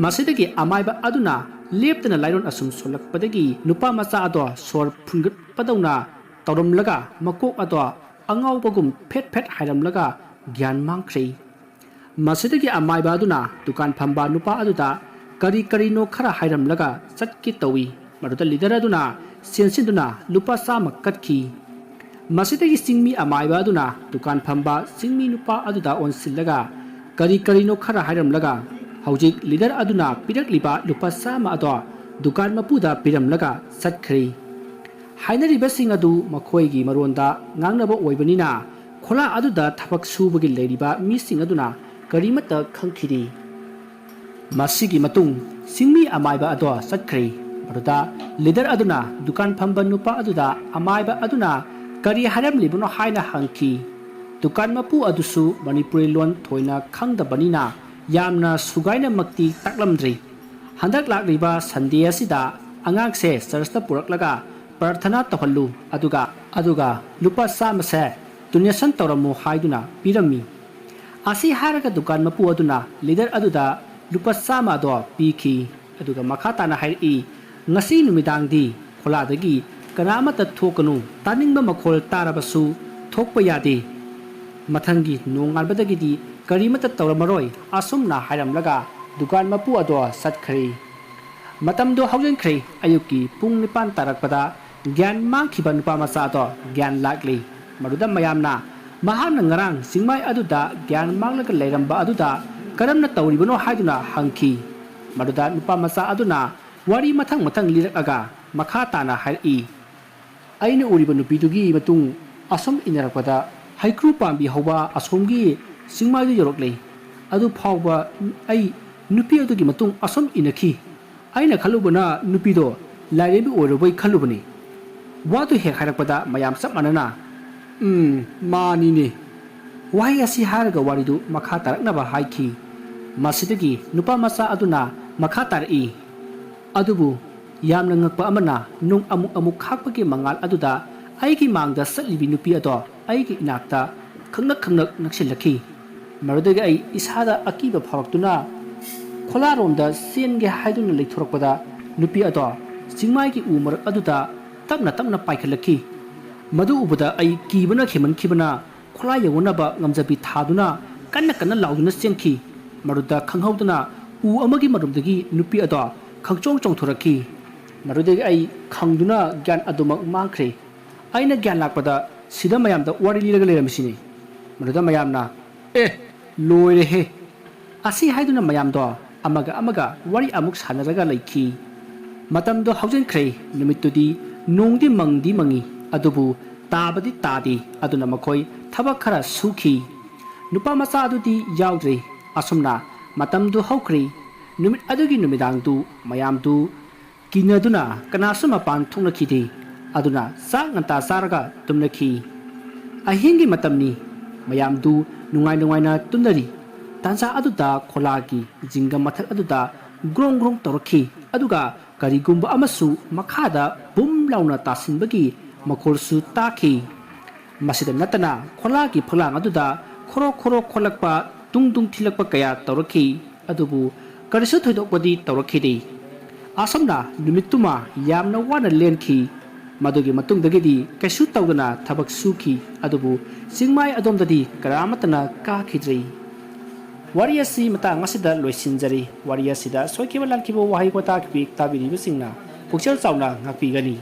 ꯃꯁꯤꯗꯒꯤ ꯑꯃꯥꯏꯕ ꯑꯗꯨꯅ ꯂꯦꯞꯇꯅ ꯂꯥꯏꯔꯣꯟ ꯑꯁꯨꯝ ꯁꯣꯜꯂꯛꯄꯗꯒꯤ ꯅꯨꯄꯥ ꯃꯆꯥ ꯑꯗꯣ ꯁꯣꯔ ꯐꯨꯟꯒꯠꯄꯗꯧꯅ ꯇꯧꯔꯝꯂꯒ ꯃꯀꯣꯛ ꯑꯗꯣ ꯑꯉꯥꯎꯕꯒꯨꯝ ꯐꯦꯠ ꯐꯦꯠ ꯍꯥꯏꯔꯝꯂꯒ ꯒ꯭ꯌꯥꯟ ꯃꯥꯡꯈ꯭ꯔꯦ꯫ ꯃꯁꯤꯗꯒꯤ ꯑꯃꯥꯏꯕ ꯑꯗꯨꯅ ꯗꯨꯀꯥꯟ ꯐꯝꯕ ꯅꯨꯄꯥ ꯑꯗꯨꯗ ꯀꯔꯤ ꯀꯔꯤꯅꯣ ꯈꯔ ꯍꯥꯏꯔꯝꯂꯒ ꯆꯠꯀꯦ ꯇꯧꯏ꯫ ꯃꯗꯨꯗ ꯂꯤꯗꯔ ꯑꯗꯨꯅ ꯆꯦꯟꯁꯤꯟꯗꯨꯅ ꯂꯨꯄꯥ ꯆꯥꯝꯃ ꯀꯠꯈꯤ꯫ ꯃꯁꯤꯗꯒꯤ ꯆꯤꯡꯃꯤ ꯑꯃꯥꯏꯕ ꯑꯗꯨꯅ ꯗꯨꯀꯥꯟ ꯐꯝꯕ ꯆꯤꯡꯃꯤ ꯅꯨꯄꯥ ꯑꯗꯨꯗ ꯑꯣꯟꯁꯤꯜꯂꯒ ꯀꯔꯤ ꯀꯔꯤꯅꯣ ꯈꯔ ꯍꯥꯏꯔꯝꯂꯒ ꯍꯧꯖꯤꯛ ꯂꯤꯗꯔ ꯑꯗꯨꯅ ꯄꯤꯔꯛꯂꯤꯕ ꯂꯨꯄꯥ ꯆꯥꯝꯃ ꯑꯗꯣ ꯗꯨꯀꯥꯟ ꯃꯄꯨꯗ ꯄꯤꯔꯝꯂꯒ ꯆꯠꯈ꯭ꯔꯦ꯫ ꯍꯥꯏꯅꯔꯤꯕꯁꯤꯡ ꯑꯗꯨ ꯃꯈꯣꯏꯒꯤ ꯃꯔꯣꯟꯗ ꯉꯥꯡꯅꯕ ꯑꯣꯏꯕꯅꯤꯅ ꯈꯣꯂꯥ ꯑꯗꯨꯗ ꯊꯕꯛ ꯁꯨꯕꯒꯤ ꯂꯩꯔꯤꯕ ꯃꯤꯁꯤꯡ ꯑꯗꯨꯅ ꯀꯔꯤꯃꯠꯇ ꯈꯪꯈꯤꯗꯦ꯫ ꯃꯁꯤꯒꯤ ꯃꯇꯨꯡ ꯆꯤꯡꯃꯤ ꯑꯃꯥꯏꯕ ꯑꯗꯣ ꯆꯠꯈ꯭ꯔꯦ꯫ ꯃꯗꯨꯗ ꯂꯤꯗꯔ ꯑꯗꯨꯅ ꯗꯨꯀꯥꯟ ꯐꯝꯕ ꯅꯨꯄꯥ ꯑꯗꯨꯗ ꯑꯃꯥꯏꯕ ꯑꯗꯨꯅ ꯀꯔꯤ ꯍꯥꯏꯔꯝꯂꯤꯕꯅꯣ ꯍꯥꯏꯅ ꯍꯪꯈꯤ꯫ ꯗꯨꯀꯥꯟ ꯃꯄꯨ ꯑꯗꯨꯁꯨ ꯃꯅꯤꯄꯨꯔꯤ ꯂꯣꯟ ꯊꯣꯏꯅ ꯈꯪꯗꯕꯅꯤꯅ ꯌꯥꯝꯅ ꯁꯨꯒꯥꯏꯅꯃꯛꯇꯤ ꯇꯥꯛꯂꯝꯗ꯭ꯔꯤ꯫ ꯍꯟꯗꯛ ꯂꯥꯛꯂꯤꯕ ꯁꯟꯗꯦ ꯑꯁꯤꯗ ꯑꯉꯥꯡꯁꯦ ꯆꯔꯆꯇ ꯄꯨꯔꯛꯂꯒ ꯄ꯭ꯔꯥꯔꯊꯅꯥ ꯇꯧꯍꯜꯂꯨ, ꯑꯗꯨꯒ, ꯑꯗꯨꯒ ꯂꯨꯄꯥ ꯆꯥꯝꯃꯁꯦ ꯗꯣꯅꯦꯁꯟ ꯇꯧꯔꯝꯃꯨ ꯍꯥꯏꯗꯨꯅ ꯄꯤꯔꯝꯃꯤ꯫ ꯑꯁꯤ ꯍꯥꯏꯔꯒ ꯗꯨꯀꯥꯟ ꯃꯄꯨ ꯑꯗꯨꯅ ꯂꯤꯗꯔ ꯑꯗꯨꯗ ꯂꯨꯄꯥ ꯆꯥꯝꯃ ꯑꯗꯣ ꯄꯤꯈꯤ꯫ ꯑꯗꯨꯒ ꯃꯈꯥ ꯇꯥꯅ ꯍꯥꯏꯔꯛꯏ, "ꯉꯁꯤ ꯅꯨꯃꯤꯗꯥꯡꯗꯤ ꯈꯣꯂꯥꯗꯒꯤ ꯀꯅꯥ ꯑꯃꯠꯇ ꯊꯣꯛꯀꯅꯨ, ꯇꯥꯅꯤꯡꯕ ꯃꯈꯣꯜ ꯇꯥꯔꯕꯁꯨ ꯊꯣꯛꯄ ꯌꯥꯗꯦ꯫ ꯃꯊꯪꯒꯤ ꯅꯣꯡꯉꯥꯟꯕꯗꯒꯤꯗꯤ ꯀꯔꯤꯃꯠꯇ ꯇꯧꯔꯝꯃꯔꯣꯏ", ꯑꯁꯨꯝꯅ ꯍꯥꯏꯔꯝꯂꯒ ꯗꯨꯀꯥꯟ ꯃꯄꯨ ꯑꯗꯣ ꯆꯠꯈ꯭ꯔꯦ꯫ ꯃꯇꯝꯗꯣ ꯍꯧꯖꯤꯟꯈ꯭ꯔꯦ꯫ ꯑꯌꯨꯛꯀꯤ ꯄꯨꯡ ꯅꯤꯄꯥꯟ ꯇꯥꯔꯛꯄꯗ ꯒ꯭ꯌꯥꯟ ꯃꯥꯡꯈꯤꯕ ꯅꯨꯄꯥ ꯃꯆꯥ ꯑꯗꯣ ꯒ꯭ꯌꯥꯟ ꯂꯥꯛꯂꯤ꯫ ꯃꯗꯨꯗ ꯃꯌꯥꯝꯅ ꯃꯍꯥꯛꯅ ꯉꯔꯥꯡ ꯆꯤꯡꯃꯥꯏ ꯑꯗꯨꯗ ꯒ꯭ꯌꯥꯟ ꯃꯥꯡꯂꯒ ꯂꯩꯔꯝꯕ ꯑꯗꯨꯗ "ꯀꯔꯝꯅ ꯇꯧꯔꯤꯕꯅꯣ?" ꯍꯥꯏꯗꯨꯅ ꯍꯪꯈꯤ꯫ ꯃꯗꯨꯗ ꯅꯨꯄꯥ ꯃꯆꯥ ꯑꯗꯨꯅ ꯋꯥꯔꯤ ꯃꯊꯪ ꯃꯊꯪ ꯂꯤꯔꯛꯑꯒ ꯃꯈꯥ ꯇꯥꯅ ꯍꯥꯏꯔꯛꯏ, "ꯑꯩꯅ ꯎꯔꯤꯕ ꯅꯨꯄꯤꯗꯨꯒꯤ ꯃꯇꯨꯡ ꯑꯁꯨꯝ ꯏꯟꯅꯔꯛꯄꯗ ꯍꯩꯀ꯭ꯔꯨ ꯄꯥꯝꯕꯤ ꯍꯧꯕ ꯑꯁꯣꯝꯒꯤ ꯆꯤꯡꯃꯥꯏꯗꯨ ꯌꯧꯔꯛꯂꯦ꯫ ꯑꯗꯨ ꯐꯥꯎꯕ ꯑꯩ ꯅꯨꯄꯤ ꯑꯗꯨꯒꯤ ꯃꯇꯨꯡ ꯑꯁꯨꯝ ꯏꯟꯅꯈꯤ꯫ ꯑꯩꯅ ꯈꯜꯂꯨꯕꯅ ꯅꯨꯄꯤꯗꯣ ꯂꯥꯏꯔꯦꯝꯕꯤ ꯑꯣꯏꯔꯕꯣꯏ ꯈꯜꯂꯨꯕꯅꯤ꯫" ꯋꯥꯗꯨ ꯍꯦꯛ ꯍꯥꯏꯔꯛꯄꯗ ꯃꯌꯥꯝ ꯆꯞ ꯃꯥꯟꯅꯅ, "ꯎꯝ, ꯃꯥꯅꯤꯅꯦ" ꯋꯥꯍꯩ ꯑꯁꯤ ꯍꯥꯏꯔꯒ ꯋꯥꯔꯤꯗꯨ ꯃꯈꯥ ꯇꯥꯔꯛꯅꯕ ꯍꯥꯏꯈꯤ꯫ ꯃꯁꯤꯗꯒꯤ ꯅꯨꯄꯥ ꯃꯆꯥ ꯑꯗꯨꯅ ꯃꯈꯥ ꯇꯥꯔꯛꯏ, "ꯑꯗꯨꯕꯨ ꯌꯥꯝꯅ ꯉꯛꯄ ꯑꯃꯅ, ꯅꯣꯡ ꯑꯃꯨꯛ ꯑꯃꯨꯛ ꯈꯥꯛꯄꯒꯤ ꯃꯉꯥꯜ ꯑꯗꯨꯗ ꯑꯩꯒꯤ ꯃꯥꯡꯗ ꯆꯠꯂꯤꯕꯤ ꯅꯨꯄꯤ ꯑꯗꯣ ꯑꯩꯒꯤ ꯏꯅꯥꯛꯇ ꯈꯪꯅꯛ ꯈꯪꯅꯛ ꯅꯛꯁꯤꯜꯂꯛꯈꯤ꯫ ꯃꯗꯨꯗꯒꯤ ꯑꯩ ꯏꯁꯥꯗ ꯑꯀꯤꯕ ꯐꯥꯎꯔꯛꯇꯨꯅ ꯈꯣꯂꯥꯔꯣꯝꯗ ꯆꯦꯟꯒꯦ ꯍꯥꯏꯗꯨꯅ ꯂꯩꯊꯣꯔꯛꯄꯗ, ꯅꯨꯄꯤ ꯑꯗꯣ ꯆꯤꯡꯃꯥꯏꯒꯤ ꯎ ꯃꯔꯛ ꯑꯗꯨꯗ ꯇꯞꯅ ꯇꯞꯅ ꯄꯥꯏꯈꯠꯂꯛꯈꯤ꯫ ꯃꯗꯨ ꯎꯕꯗ ꯑꯩ ꯀꯤꯕꯅ ꯍꯦꯟꯃꯟꯈꯤꯕꯅ ꯈꯣꯂꯥ ꯌꯧꯅꯅꯕ ꯉꯝꯖꯕꯤ ꯊꯥꯗꯨꯅ ꯀꯟꯅ ꯀꯟꯅ ꯂꯥꯎꯗꯨꯅ ꯆꯦꯟꯈꯤ꯫ ꯃꯗꯨꯗ ꯈꯪꯍꯧꯗꯅ ꯎ ꯑꯃꯒꯤ ꯃꯔꯨꯝꯗꯒꯤ ꯅꯨꯄꯤ ꯑꯗꯣ ꯈꯪꯆꯣꯡ ꯆꯣꯡꯊꯣꯔꯛꯈꯤ꯫ ꯃꯗꯨꯗꯒꯤ ꯑꯩ ꯈꯪꯗꯨꯅ ꯒ꯭ꯌꯥꯟ ꯑꯗꯨꯃꯛ ꯃꯥꯡꯈ꯭ꯔꯦ꯫ ꯑꯩꯅ ꯒ꯭ꯌꯥꯟ ꯂꯥꯛꯄꯗ ꯁꯤꯗ ꯃꯌꯥꯝꯗ ꯋꯥꯔꯤ ꯂꯤꯔꯒ ꯂꯩꯔꯝꯃꯤꯁꯤꯅꯤ꯫" ꯃꯗꯨꯗ ꯃꯌꯥꯝꯅ, "ꯑꯦ, ꯂꯣꯏꯔꯦꯍꯦ!" ꯑꯁꯤ ꯍꯥꯏꯗꯨꯅ ꯃꯌꯥꯝꯗꯣ ꯑꯃꯒ ꯑꯃꯒ ꯋꯥꯔꯤ ꯑꯃꯨꯛ ꯁꯥꯟꯅꯔꯒ ꯂꯩꯈꯤ꯫ ꯃꯇꯝꯗꯣ ꯍꯧꯖꯤꯟꯈ꯭ꯔꯦ꯫ ꯅꯨꯃꯤꯠꯇꯨꯗꯤ ꯅꯣꯡꯗꯤ ꯃꯪꯗꯤ ꯃꯪꯉꯤ, ꯑꯗꯨꯕꯨ ꯇꯥꯕꯗꯤ ꯇꯥꯗꯦ꯫ ꯑꯗꯨꯅ ꯃꯈꯣꯏ ꯊꯕꯛ ꯈꯔ ꯁꯨꯈꯤ꯫ ꯅꯨꯄꯥ ꯃꯆꯥ ꯑꯗꯨꯗꯤ ꯌꯥꯎꯗ꯭ꯔꯦ꯫ ꯑꯁꯨꯝꯅ ꯃꯇꯝꯗꯨ ꯍꯧꯈ꯭ꯔꯦ꯫ ꯅꯨꯃꯤꯠ ꯑꯗꯨꯒꯤ ꯅꯨꯃꯤꯗꯥꯡꯗꯨ ꯃꯌꯥꯝꯗꯨ ꯀꯤꯅꯗꯨꯅ ꯀꯅꯥꯁꯨ ꯃꯄꯥꯟ ꯊꯣꯛꯅꯈꯤꯗꯦ꯫ ꯑꯗꯨꯅ ꯆꯥꯛ ꯉꯟꯇꯥ ꯆꯥꯔꯒ ꯇꯨꯝꯅꯈꯤ꯫ ꯑꯍꯤꯡꯒꯤ ꯃꯇꯝꯅꯤ꯫ ꯃꯌꯥꯝꯗꯨ ꯅꯨꯡꯉꯥꯏ ꯅꯨꯡꯉꯥꯏꯅ ꯇꯨꯝꯅꯔꯤ꯫ ꯇꯥꯟꯖꯥ ꯑꯗꯨꯗ ꯈꯣꯂꯥꯒꯤ ꯖꯤꯡꯒ ꯃꯊꯛ ꯑꯗꯨꯗ ꯒ꯭ꯔꯣꯡ ꯒ꯭ꯔꯣꯡ ꯇꯧꯔꯛꯈꯤ꯫ ꯑꯗꯨꯒ ꯀꯔꯤꯒꯨꯝꯕ ꯑꯃꯁꯨ ꯃꯈꯥꯗ ꯕꯨꯝ ꯂꯥꯎꯅ ꯇꯥꯁꯤꯟꯕꯒꯤ ꯃꯈꯣꯜꯁꯨ ꯇꯥꯈꯤ꯫ ꯃꯁꯤꯗ ꯅꯠꯇꯅ ꯈꯣꯂꯥꯒꯤ ꯐꯛꯂꯥꯡ ꯑꯗꯨꯗ ꯈꯣꯔꯣ ꯈꯣꯔꯣ ꯈꯣꯠꯂꯛꯄ, ꯇꯨꯡ ꯇꯨꯡ ꯊꯤꯜꯂꯛꯄ ꯀꯌꯥ ꯇꯧꯔꯛꯈꯤ꯫ ꯑꯗꯨꯕꯨ ꯀꯔꯤꯁꯨ ꯊꯣꯏꯗꯣꯛꯄꯗꯤ ꯇꯧꯔꯛꯈꯤꯗꯦ꯫ ꯑꯁꯨꯝꯅ ꯅꯨꯃꯤꯠꯇꯨꯃ ꯌꯥꯝꯅ ꯋꯥꯅ ꯂꯦꯟꯈꯤ꯫ ꯃꯗꯨꯒꯤ ꯃꯇꯨꯡꯗꯒꯤꯗꯤ ꯀꯩꯁꯨ ꯇꯧꯗꯅ ꯊꯕꯛ ꯁꯨꯈꯤ꯫ ꯑꯗꯨꯕꯨ ꯆꯤꯡꯃꯥꯏ ꯑꯗꯣꯝꯗꯗꯤ ꯀꯅꯥꯃꯠꯇꯅ ꯀꯥꯈꯤꯗ꯭ꯔꯦ꯫ ꯋꯥꯔꯤ ꯑꯁꯤ ꯃꯇꯥꯡ ꯑꯁꯤꯗ ꯂꯣꯏꯁꯤꯟꯖꯔꯤ꯫ ꯋꯥꯔꯤ ꯑꯁꯤꯗ ꯁꯣꯏꯈꯤꯕ ꯂꯥꯟꯈꯤꯕ ꯋꯥꯍꯩ ꯋꯥꯇꯥ ꯇꯥꯕꯤꯔꯤꯕꯁꯤꯡꯅ ꯄꯨꯛꯆꯦꯜ ꯆꯥꯎꯅ ꯉꯥꯛꯄꯤꯒꯅꯤ꯫